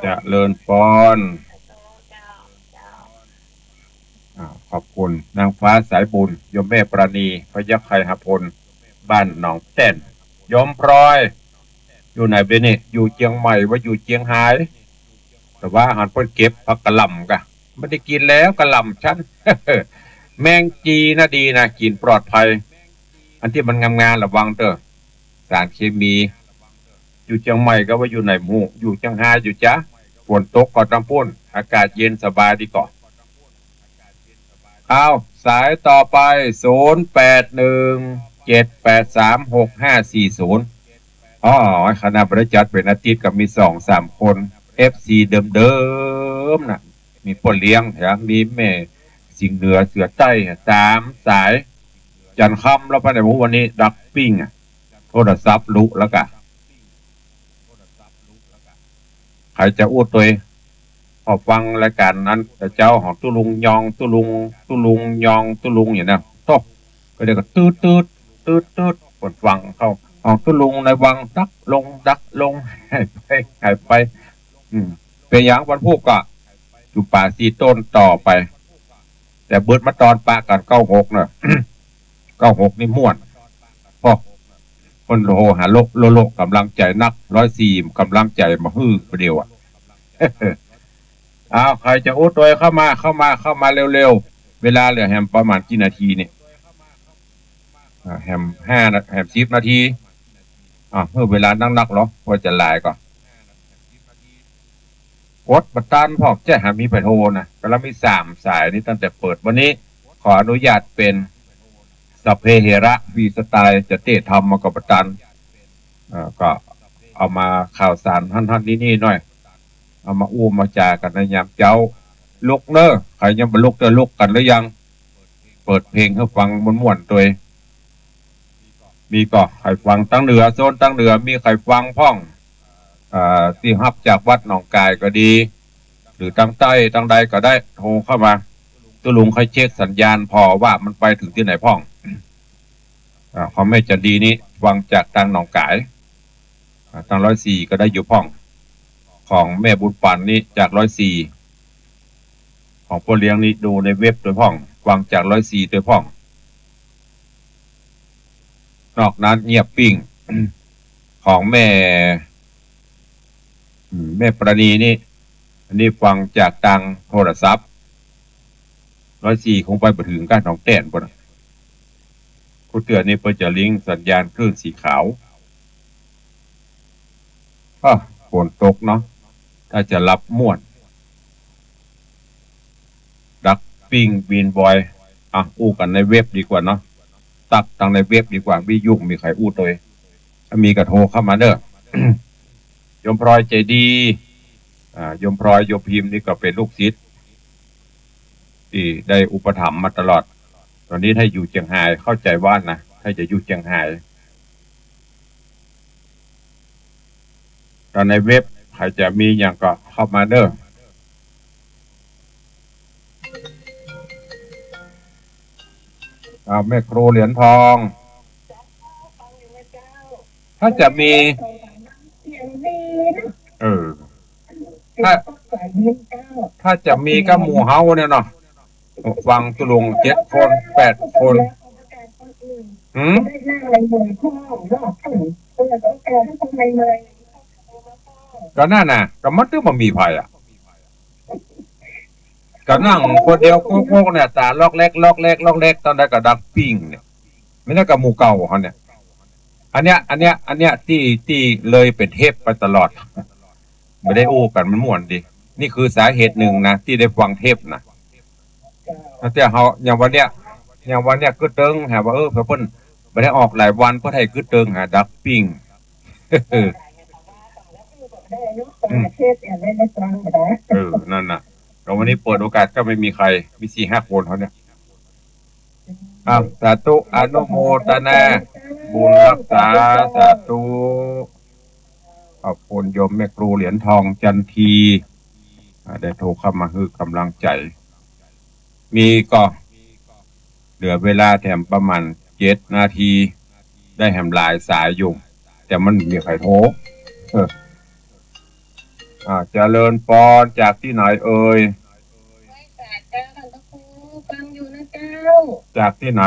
เจริญปอน อ่า ขอบคุณนางฟ้าสายบุญ โยมแม่ปราณี พยัคฆไคหพล บ้านหนองแต้น โยมพลอย อยู่ไหนเดี๋ยวนี้ อยู่เจียงใหม่ ว่าอยู่เจียงฮาย แต่ว่าหันเปิ้นเก็บผักกะหล่ำกะ บ่ได้กิ๋นแล้วกะหล่ำฉัน แมงจีน่ะดีนะ กิ๋นปลอดภัย อันตี้มันงามๆ ระวังเต๊อะ สารเคมี อยู่เจียงใหม่ก็ว่าอยู่ไหนหมู่ อยู่เจียงฮายอยู่จ๊ะ ฝนตกก็ตำปู้น อากาศเย็นสบายดีก่อ เอา สายต่อไป ศูนย์แปดหนึ่ง เจ็ดแปดสาม หกห้าสี่ศูนย์ อ๋อ คณะบริจัดเป็นอาทิตย์ก็มีสองสามคน เอฟซี เดิมๆ น่ะ มีป้อเลี้ยงแถมมีแม่สิงห์เหนือเสือใต้ ตามสาย จันทร์ค่ำแล้วปะเนี่ย โอ้ วันนี้ดักปิ้งอะ โทรศัพท์ลุแล้วกะ ใผจะอู้ตวย พอฟังรายก๋านนั้น แต่เจ้าของตุ๊ลุงยอง ตุ๊ลุง ตุ๊ลุงยอง ตุ๊ลุงอย่างนั้น โธ่ ก็เดี๋ยวก็ตืดตืด ตืดตืด เปิ้นฟังเข้า ของตุ๊ลุงในวังดักลง ดักลง หายไป หายไป อืม เป๋นหยังวันพูกก็อยู่ป่าสี่ต้นต่อไป แต่เบิดมาตอนปะกั๋นเก้าหกเนาะ เก้าหกนี่ม่วน โอ้ เปิ้นโหหาโละโละโละ ก๋ำลังใจ๋นัก ร้อยสี่ ก๋ำลังใจ๋มาหื้อประเดี๋ยวอะ เอา ใผจะอู้ตวยเข้ามา เข้ามา เข้ามาเร็วๆ เวลาเหลือแหมประมาณกี่นาทีเนี่ย อ่า แหมห้านา- แหมสิบนาที อ่า หื้อเวลานักๆ เหรอ ว่าจะหลายก่อ กดบ่ตันพ่อง จะหามีใผโทรนะ ก็แล้วมีสามสายนี่ตั้งแต่เปิดวันนี้ ขออนุญาตเป๋น สัพเพเหระ ฟรีสไตล์ จะเต๊ทำมาก็บ่ตัน เอ่อ ก็เอามาข่าวสารหั้นๆ นี่ๆ หน่อย เอามาอู้มาจ๋ากั๋นในยามเจ๊า ลุกเน้อ ใผยังบ่ลุกจะลุกกั๋นหรือยัง เปิดเพลงหื้อฟังม่วนๆ ตวย มีก่อ ใผฟังตางเหนือ โซนตางเหนือ มีใผฟังพ่อง อ่า ตี้ฮับจากวัดหนองก๋ายก็ดี หรือตางใต้ตางใดก็ได้ โทรเข้ามา ตุ๊ลุงค่อยเช็คสัญญาณผ่อว่ามันไปเถิงตี้ไหนพ่อง อ่า ของแม่จันดีนี่ฟังจากตางหนองก๋าย อ่า ตางร้อยสี่ก็ได้อยู่พ่อง ของแม่บุญปั๋นนี่จากร้อยสี่ ของป้อเลี้ยงนี่ดูในเว็บตวยพ่อง ฟังจากร้อยสี่ตวยพ่อง นอกนั้นเงียบปิ้ง ของแม่ อืม แม่ปราณีนี่ อันนี้ฟังจากตางโทรศัพท์ ร้อยสี่ คงไปบ่เถิงก้าหนองแต้นปู้นน่ะ กู้เตื้อนี่เปิ้นจะลิงก์สัญญาณคลื่นสีขาว อ้อ ฝนตกเนาะ ถ้าจะหลับม่วน ดักปิ้งวีนบอย อ่ะ อู้กั๋นในเว็บดีกว่าเนาะ ตักตางในเว็บดีกว่า วิทยุมีใผอู้ตวย ถ้ามีก็โทรเข้ามาเน้อ โยมพลอยใจ๋ดี อ่า โยมพลอย โยมพิมพ์นี่ก็เป๋นลูกศิษย์ ตี้ได้อุปถัมภ์มาตลอด ต๋อนนี้ถ้าอยู่เจียงฮาย เข้าใจ๋ว่านะ ถ้าจะอยู่เจียงฮาย ตางในเว็บ ใผจะมีหยังก็เข้ามาเน้อ เอา แม่ครูเหรียญทอง ถ้าจะมี เออ ถ้า ถ้าจะมีก็หมู่เฮาเนี่ยเนาะ ฟังตุ๊ลุงเจ็ดคน แปดคน หืม ก็นั่นน่ะ ก็มันตึงบ่มีใผอะ ก็นั่งคนเดียวโก๊กๆ เนี่ย ต๋าล็อกแล็ก ล็อกแล็ก ล็อกแล็ก ตางใดก็ดักปิ้งเนี่ย แม่นก็หมู่เก่าเฮาเนี่ย อันเนี้ย อันเนี้ย อันเนี้ย ตี้ ตี้เลยเป๋นเทปไปตลอด บ่ได้อู้กั๋น มันม่วนดี นี่คือสาเหตุนึ่งนะ ตี้ได้ฟังเทปนะ แต่เฮา อย่างวันเนี้ย อย่างวันเนี้ย กึ๊ดเติง หาว่า เออ เผื่อเปิ้นบ่ได้ออกหลายวัน เปิ้นหื้อกึ๊ดเติง หาดักปิ้ง อืม เออ นั่นน่ะ แล้ววันนี้เปิดโอกาสก็ไม่มีใคร มีสี่ห้าคนเท่าเนี้ย อ่ะ สาธุ อนุโมทนา บุญฮักษา สาธุ ขอบคุณโยมแม่ครูเหรียญทองจันที อ่า ได้โทรเข้ามาหื้อกำลังใจ๋ มีก่อ เหลือเวลาแถมประมาณเจ็ดนาที ได้แหมหลายสายอยู่ แต่มันบ่มีใผโทร เออ อ่า เจริญปอน จากตี้ไหนเอ่ย ไหว้สาเจ้าค่ะพระครู ฟังอยู่นะเจ้า จากตี้ไหน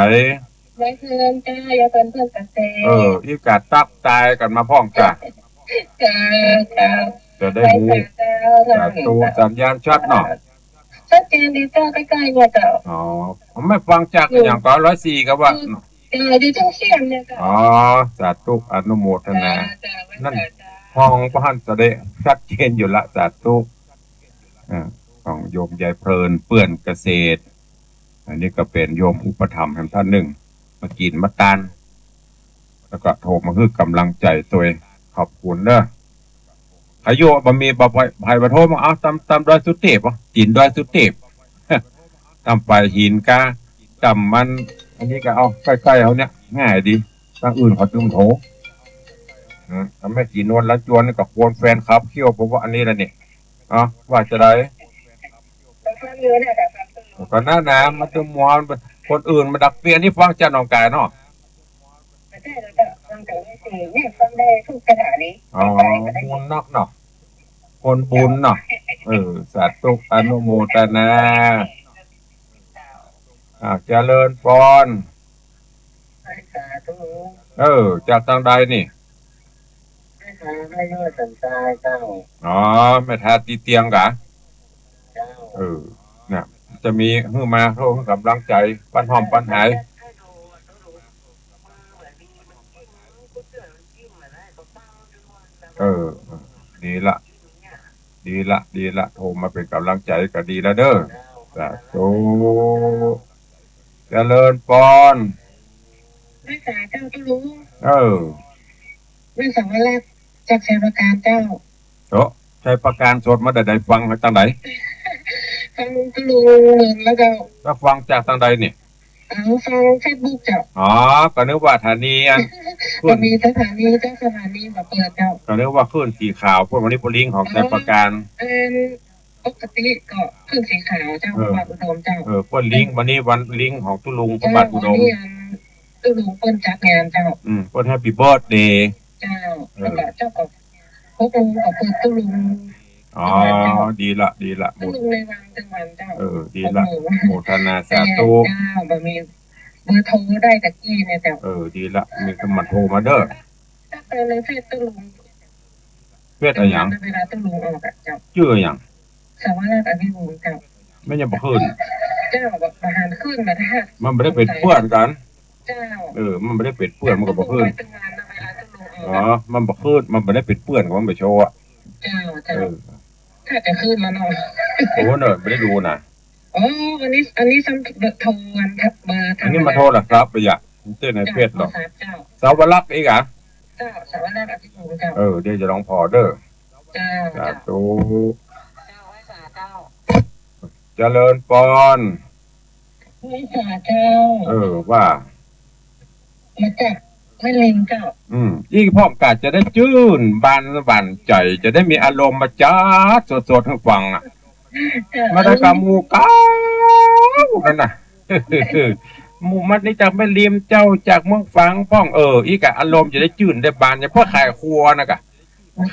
ยายเพลินเจ้า ยายเพลินเพื่อนเกษตร เออ อีกาตักตายกั๋นมาพ่องจ้ะ เจ้า เจ้า จะได้รู้ ไหว้สาเจ้าค่ะ สาธุ สัญญาณชัดเนาะ ชัดเจนดีเจ้า ใกล้ๆ เนี่ยเจ้า อ๋อ ผมไม่ฟังจาก อยู่ อย่างก็ร้อยสี่ ก็ว่า อยู่ เออ ดีจังเสียงเนี่ยเจ้า อ๋อ สาธุ อนุโมทนา เจ้า เจ้า นั่น เจ้า ห้องพระหันแสดงชัดเจนอยู่ละ สาธุ อ่า ของโยมยายเพลิน เปื้อนเกษตร อันนี้ก็เป๋นโยมอุปถัมภ์แหมต้านนึ่ง มากิ๋นมาตาน แล้วก็โทรมาหื้อก๋ำลังใจ๋ตวย ขอบคุณเน้อ ใผอยู่บ่มี บ่ ใผ ใผบ่โทรมา เอา ตำ ตำดอยสุเตพบ่ ตี๋นดอยสุเตพ ตำป๋ายหินกา ตำมัน อันนี้ก็เอาใก้ๆ เฮาเนี่ย ง่ายดี ตางอื่นเขาจึงโทร อืม ถ้าแม่ตี๋นนวลละจวนนี่ก็ควรแฟนคลับเขี้ยว เพราะว่าอันนี้ละนี่ เอ้า ว่าจะได ก็นั่นนะ มันจะมัว คนอื่นมันดักเปลี่ยน นี่ฟังจากหนองกายเนาะ ไม่ใช่แล้วจ้ะ ฟังจากวิทยุเนี่ย ฟังได้ทุกสถานี อ๋อ บุญนักเนาะ คนบุญเนาะ เออ สาธุ อนุโมทนา อ่า เจริญพร สาธุ เออ จากตางใดนี่ แม่ท้าแม่ยอดสันทรายเจ้า อ๋อ แม่ท้าตี้เตียงกา เจ้า เออ เนี่ย จะมีหื้อมา หื้อก๋ำลังใจ๋ ปันหอมปันหาย เออ ดีละ ดีละ ดีละ โทรมาเป๋นก๋ำลังใจ๋ก็ดีละเน้อ สาธุ เจริญพร แม่สาเจ้าตุ๊ลุง เออ แม่สาวรักษ์จากชัยปราการเจ้า โอ้ ชัยปราการสดมาแต่ใด ฟังตางใด ฟังตุ๊ลุงเมินแล้วเจ้า แล้วฟังจากตางใดนี่ อ๋อ ฟังเฟซบุ๊กเจ้า อ๋อ ก็นึกว่าสถานีอัน ก็มีสถานีเจ้า สถานีมาเปิดเจ้า ก็นึกว่าคลื่นสีขาว พวกวันนี้พวกลิงก์ของชัยปราการ เออ ปกติก็คลื่นสีขาวเจ้า เออ พระบาทอุดมเจ้า เออ เปิ้นลิงก์ วันนี้วันลิงก์ของตุ๊ลุงพระบาทอุดม เจ้า วันนี้อันตุ๊ลุงเปิ้นจัดงานเจ้า อืม เปิ้นแฮปปี้เบิร์ธเดย์ เจ้า เออ แล้วก็เจ้าก็ พระองค์ก็เปิดตุ๊ลุง อ๋อ จังหวัดเจ้า ดีละ ดีละ ตุ๊ลุงในวังจังหวัดเจ้า เออ ดีละ โอ้โห โมทนาสาธุ เจ้า บ่มีเบอร์โทรได้ตะกี้เนี่ยเจ้า เออ ดีละ มีก็มาโทรมาเน้อ ถ้าไปในเฟซตุ๊ลุง เฟซอะหยัง เวลาตุ๊ลุงออกอะเจ้า จื้ออะหยัง สาวราชอภิวงศ์เจ้า มันยังบ่ขึ้น เจ้า บ่หันขึ้นมา ถ้า มันบ่ได้เป๋นเปื้อนกั๋น เจ้า เออ มันบ่ได้เป๋นเปื้อน มันก็บ่ขึ้น เวลาตุ๊ลุงออก อ๋อ อะ มันบ่ขึ้น มันบ่ได้เป๋นเปื้อนกั๋น มันบ่โชว์อะ เจ้า เจ้า เออ ถ้าจะขึ้นแล้วเนาะ โอ้เนาะ บ่ได้ดูนะ อ๋อ อันนี้ อันนี้ซ้ำเบอร์โทร อันเบอร์ อันนี้มาโทรศัพท์ไปอะ มันเจ้าในเฟซหรอก เจ้า โทรศัพท์เจ้า สาวรักษ์อีกอะ เจ้า สาวรักษ์อภิวงศ์เจ้า เออ เดี๋ยวจะลองผ่อเน้อ เจ้า สาธุ เจ้า ไหว้สาเจ้า เจริญพร ไหว้สาเจ้า เออ ว่า มาจากแม่ริมเจ้า อืม อี้พ่องกาจะได้จื้นบานหวั่นใจ๋ จะได้มีอารมณ์มาจัดสดๆ หื้อฟังอะ เจ้า มาได้กับหมู่เก่านั่นน่ะ หมู่มันนี่จากแม่ริมเจ้า จากเมืองฝางพ่อง เออ อี้กะอารมณ์จะได้จื้นได้บาน อย่างเปิ้นขายครัวนะกะ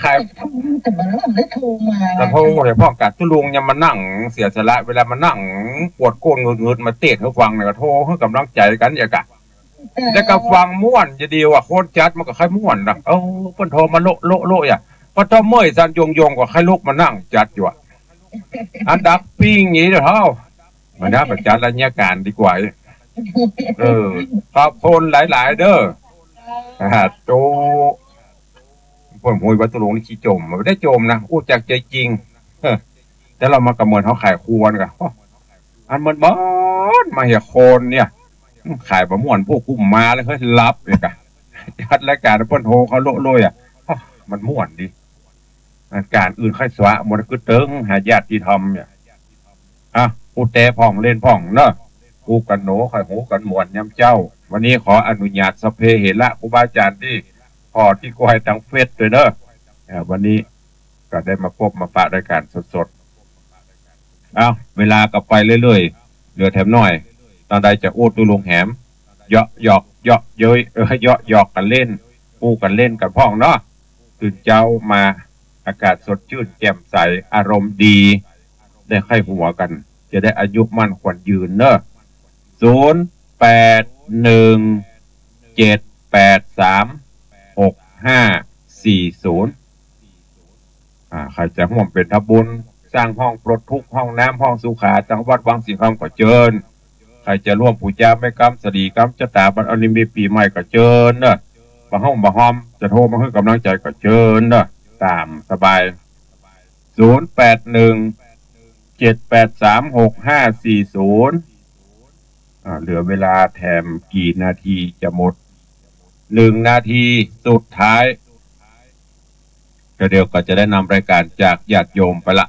ขาย แต่มันไม่ได้โทรมา แต่โทร เห็นพ่องกะตุ๊ลุงยังมานั่งเสียสละ เวลามานั่งปวดก้นหงุดหงิดมาเตสหื้อฟังเนี่ย ก็โทรหื้อก๋ำลังใจ๋กั๋นอย่างกะ แล้วก็ฟังม่วนจะดีว่าคนจัดมันก็ใค่ม่วนนะ เออ เปิ้นโทรมาโละโละโละอ่ะ พอเจ้าเมื่อยสันยงยงก็ใค่ลุกมานั่งจัดอยู่อะ อันดักปิ้งอย่างนี้เด้อเฒ่า มานะ ไปจัดรายการดีกว่า เออ ขอบคุณหลายๆ เด้อ สาธุ เปิ้นโหยว่าตุ๊ลุงนี่ขี้จ๋ม บ่ได้จ๋มนะ อู้จักใจ๋จริง เออ แต่เฮามาก็เหมือนเฮาขายครัวนี่กะ อันเหมือนบ้านมาเหียคนเนี่ย ขายบ่ม่วน พวกกุมมาเลย เฮ้ย หลับเนี่ยกะ จัดรายการเปิ้นโทรเข้าโละเลยอ่ะ มันม่วนดี อันก๋านอื่นใค่สวะหมด คือเติงหาญาติธรรมเนี่ย อ่ะ อู้แต๊พ่องเล่นพ่องเนาะ อู้กั๋นหนอ ใค่ฮู้กั๋นม่วนยามเจ๊า วันนี้ขออนุญาตสัพเพเหระ ครูบาอาจ๋ารย์ตี้ผ่อตี้ก้อยตางเฟซตวยเนาะ เอ่อ วันนี้ ก็ได้มาปบมาปะรายการสดๆ เอ้า เวลาก็ไปเรื่อยๆ เหลือแถมน้อย ตางใดจะอู้ตุ๊ลุงแหม เยาะหยอก เยาะเย้ย เออ เยาะหยอกกั๋นเล่น อู้กั๋นเล่นกั๋นพ่องเนาะ ตื่นเจ๊ามาอากาศสดชื่นแจ่มใส อารมณ์ดี ได้ใค่หัวกั๋น จะได้อายุมั่นขวัญยืนเนาะ ศูนย์แปดหนึ่งเจ็ดแปดสามหกห้าสี่ศูนย์ อ่า ใผจะฮ่วมเป๋นทำบุญ สร้างห้องปลดทุกข์ ห้องน้ำ ห้องสุขา ตางวัดวังสิงห์คำก็เจิญ ใผจะร่วมปู๋จาแม่กำสะหลีกำจะต๋า บัดอันนี้มีปี๋ใหม่ก็เจิญเนาะ บ่าฮ้องบ่าฮอม จะโทรมาหื้อก๋ำลังใจ๋ก็เจิญเนาะ ต๋ามสบาย ศูนย์แปดหนึ่ง เจ็ดแปดสาม หกห้าสี่ศูนย์ อ่า เหลือเวลาแถมกี่นาทีจะหมด หนึ่งนาทีสุดท้าย ก็เดี๋ยวก็จะได้นำรายก๋านจากญาติโยมไปละ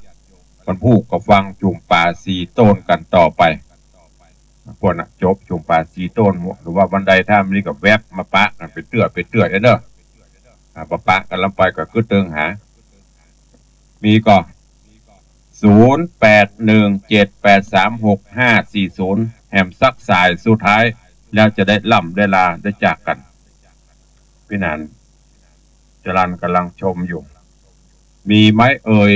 วันพูกก็ฟังจุ่มป๋าสีโต้นกั๋นต่อไป พวกน่ะ จบจุ่มป๋าสีโต้น หรือว่าวันใดถ้ามีก็แว็บมาปะกั๋นไปเตื้อไปเตื้อเนาะ อ่า ปะปะกั๋นลำไปก็กึ๊ดเติงหา มีก่อ ศูนย์แปดหนึ่งเจ็ดแปดสามหกห้าสี่ศูนย์ แหมสักสายสุดท้าย แล้วจะได้ล่ำได้ลาได้จากกั๋น ปี้หนานจรัญก๋ำลังชมอยู่ มีไหมเอ่ย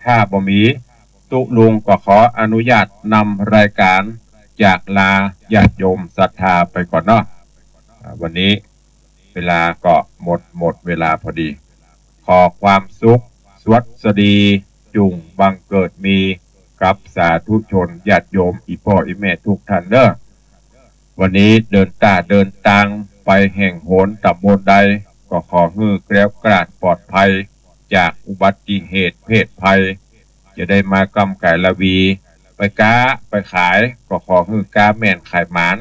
ถ้าบ่มี ตุ๊ลุงก็ขออนุญาตนำรายก๋านจากลาญาติโยมศรัทธาไปก่อนเนาะ อ่า วันนี้เวลาก็หมด หมดเวลาพอดี ขอความสุขสวัสดีจุ่งบังเกิดมีกับสาธุชนญาติโยมอี่ป้ออี่แม่ทุกท่านเนาะ วันนี้เดินต้าเดินตางไปแห่งหนต๋ำบลใด ก็ขอหื้อแคล้วคลาดปลอดภัยจากอุบัติเหตุเพศภัย จะได้มาก้ำก๋ายราวี ไปก๊าไปขาย ก็ขอหื้อก๊าแม่นขายหมาน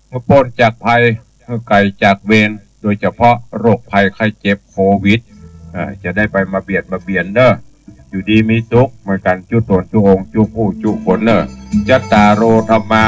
หื้อป๊นจากภัย หื้อไก๋จากเวร โดยเฉพาะโรคภัยไข้เจ็บโควิด อ่า จะได้บ่มาเบียดมาเบียนเนาะ อยู่ดีมีสุขเหมือนกั๋นจุ๊ต๋นจุ๊องค์จุ๊ผู้จุ๊คนเนาะ จัตตาโร ธัมมา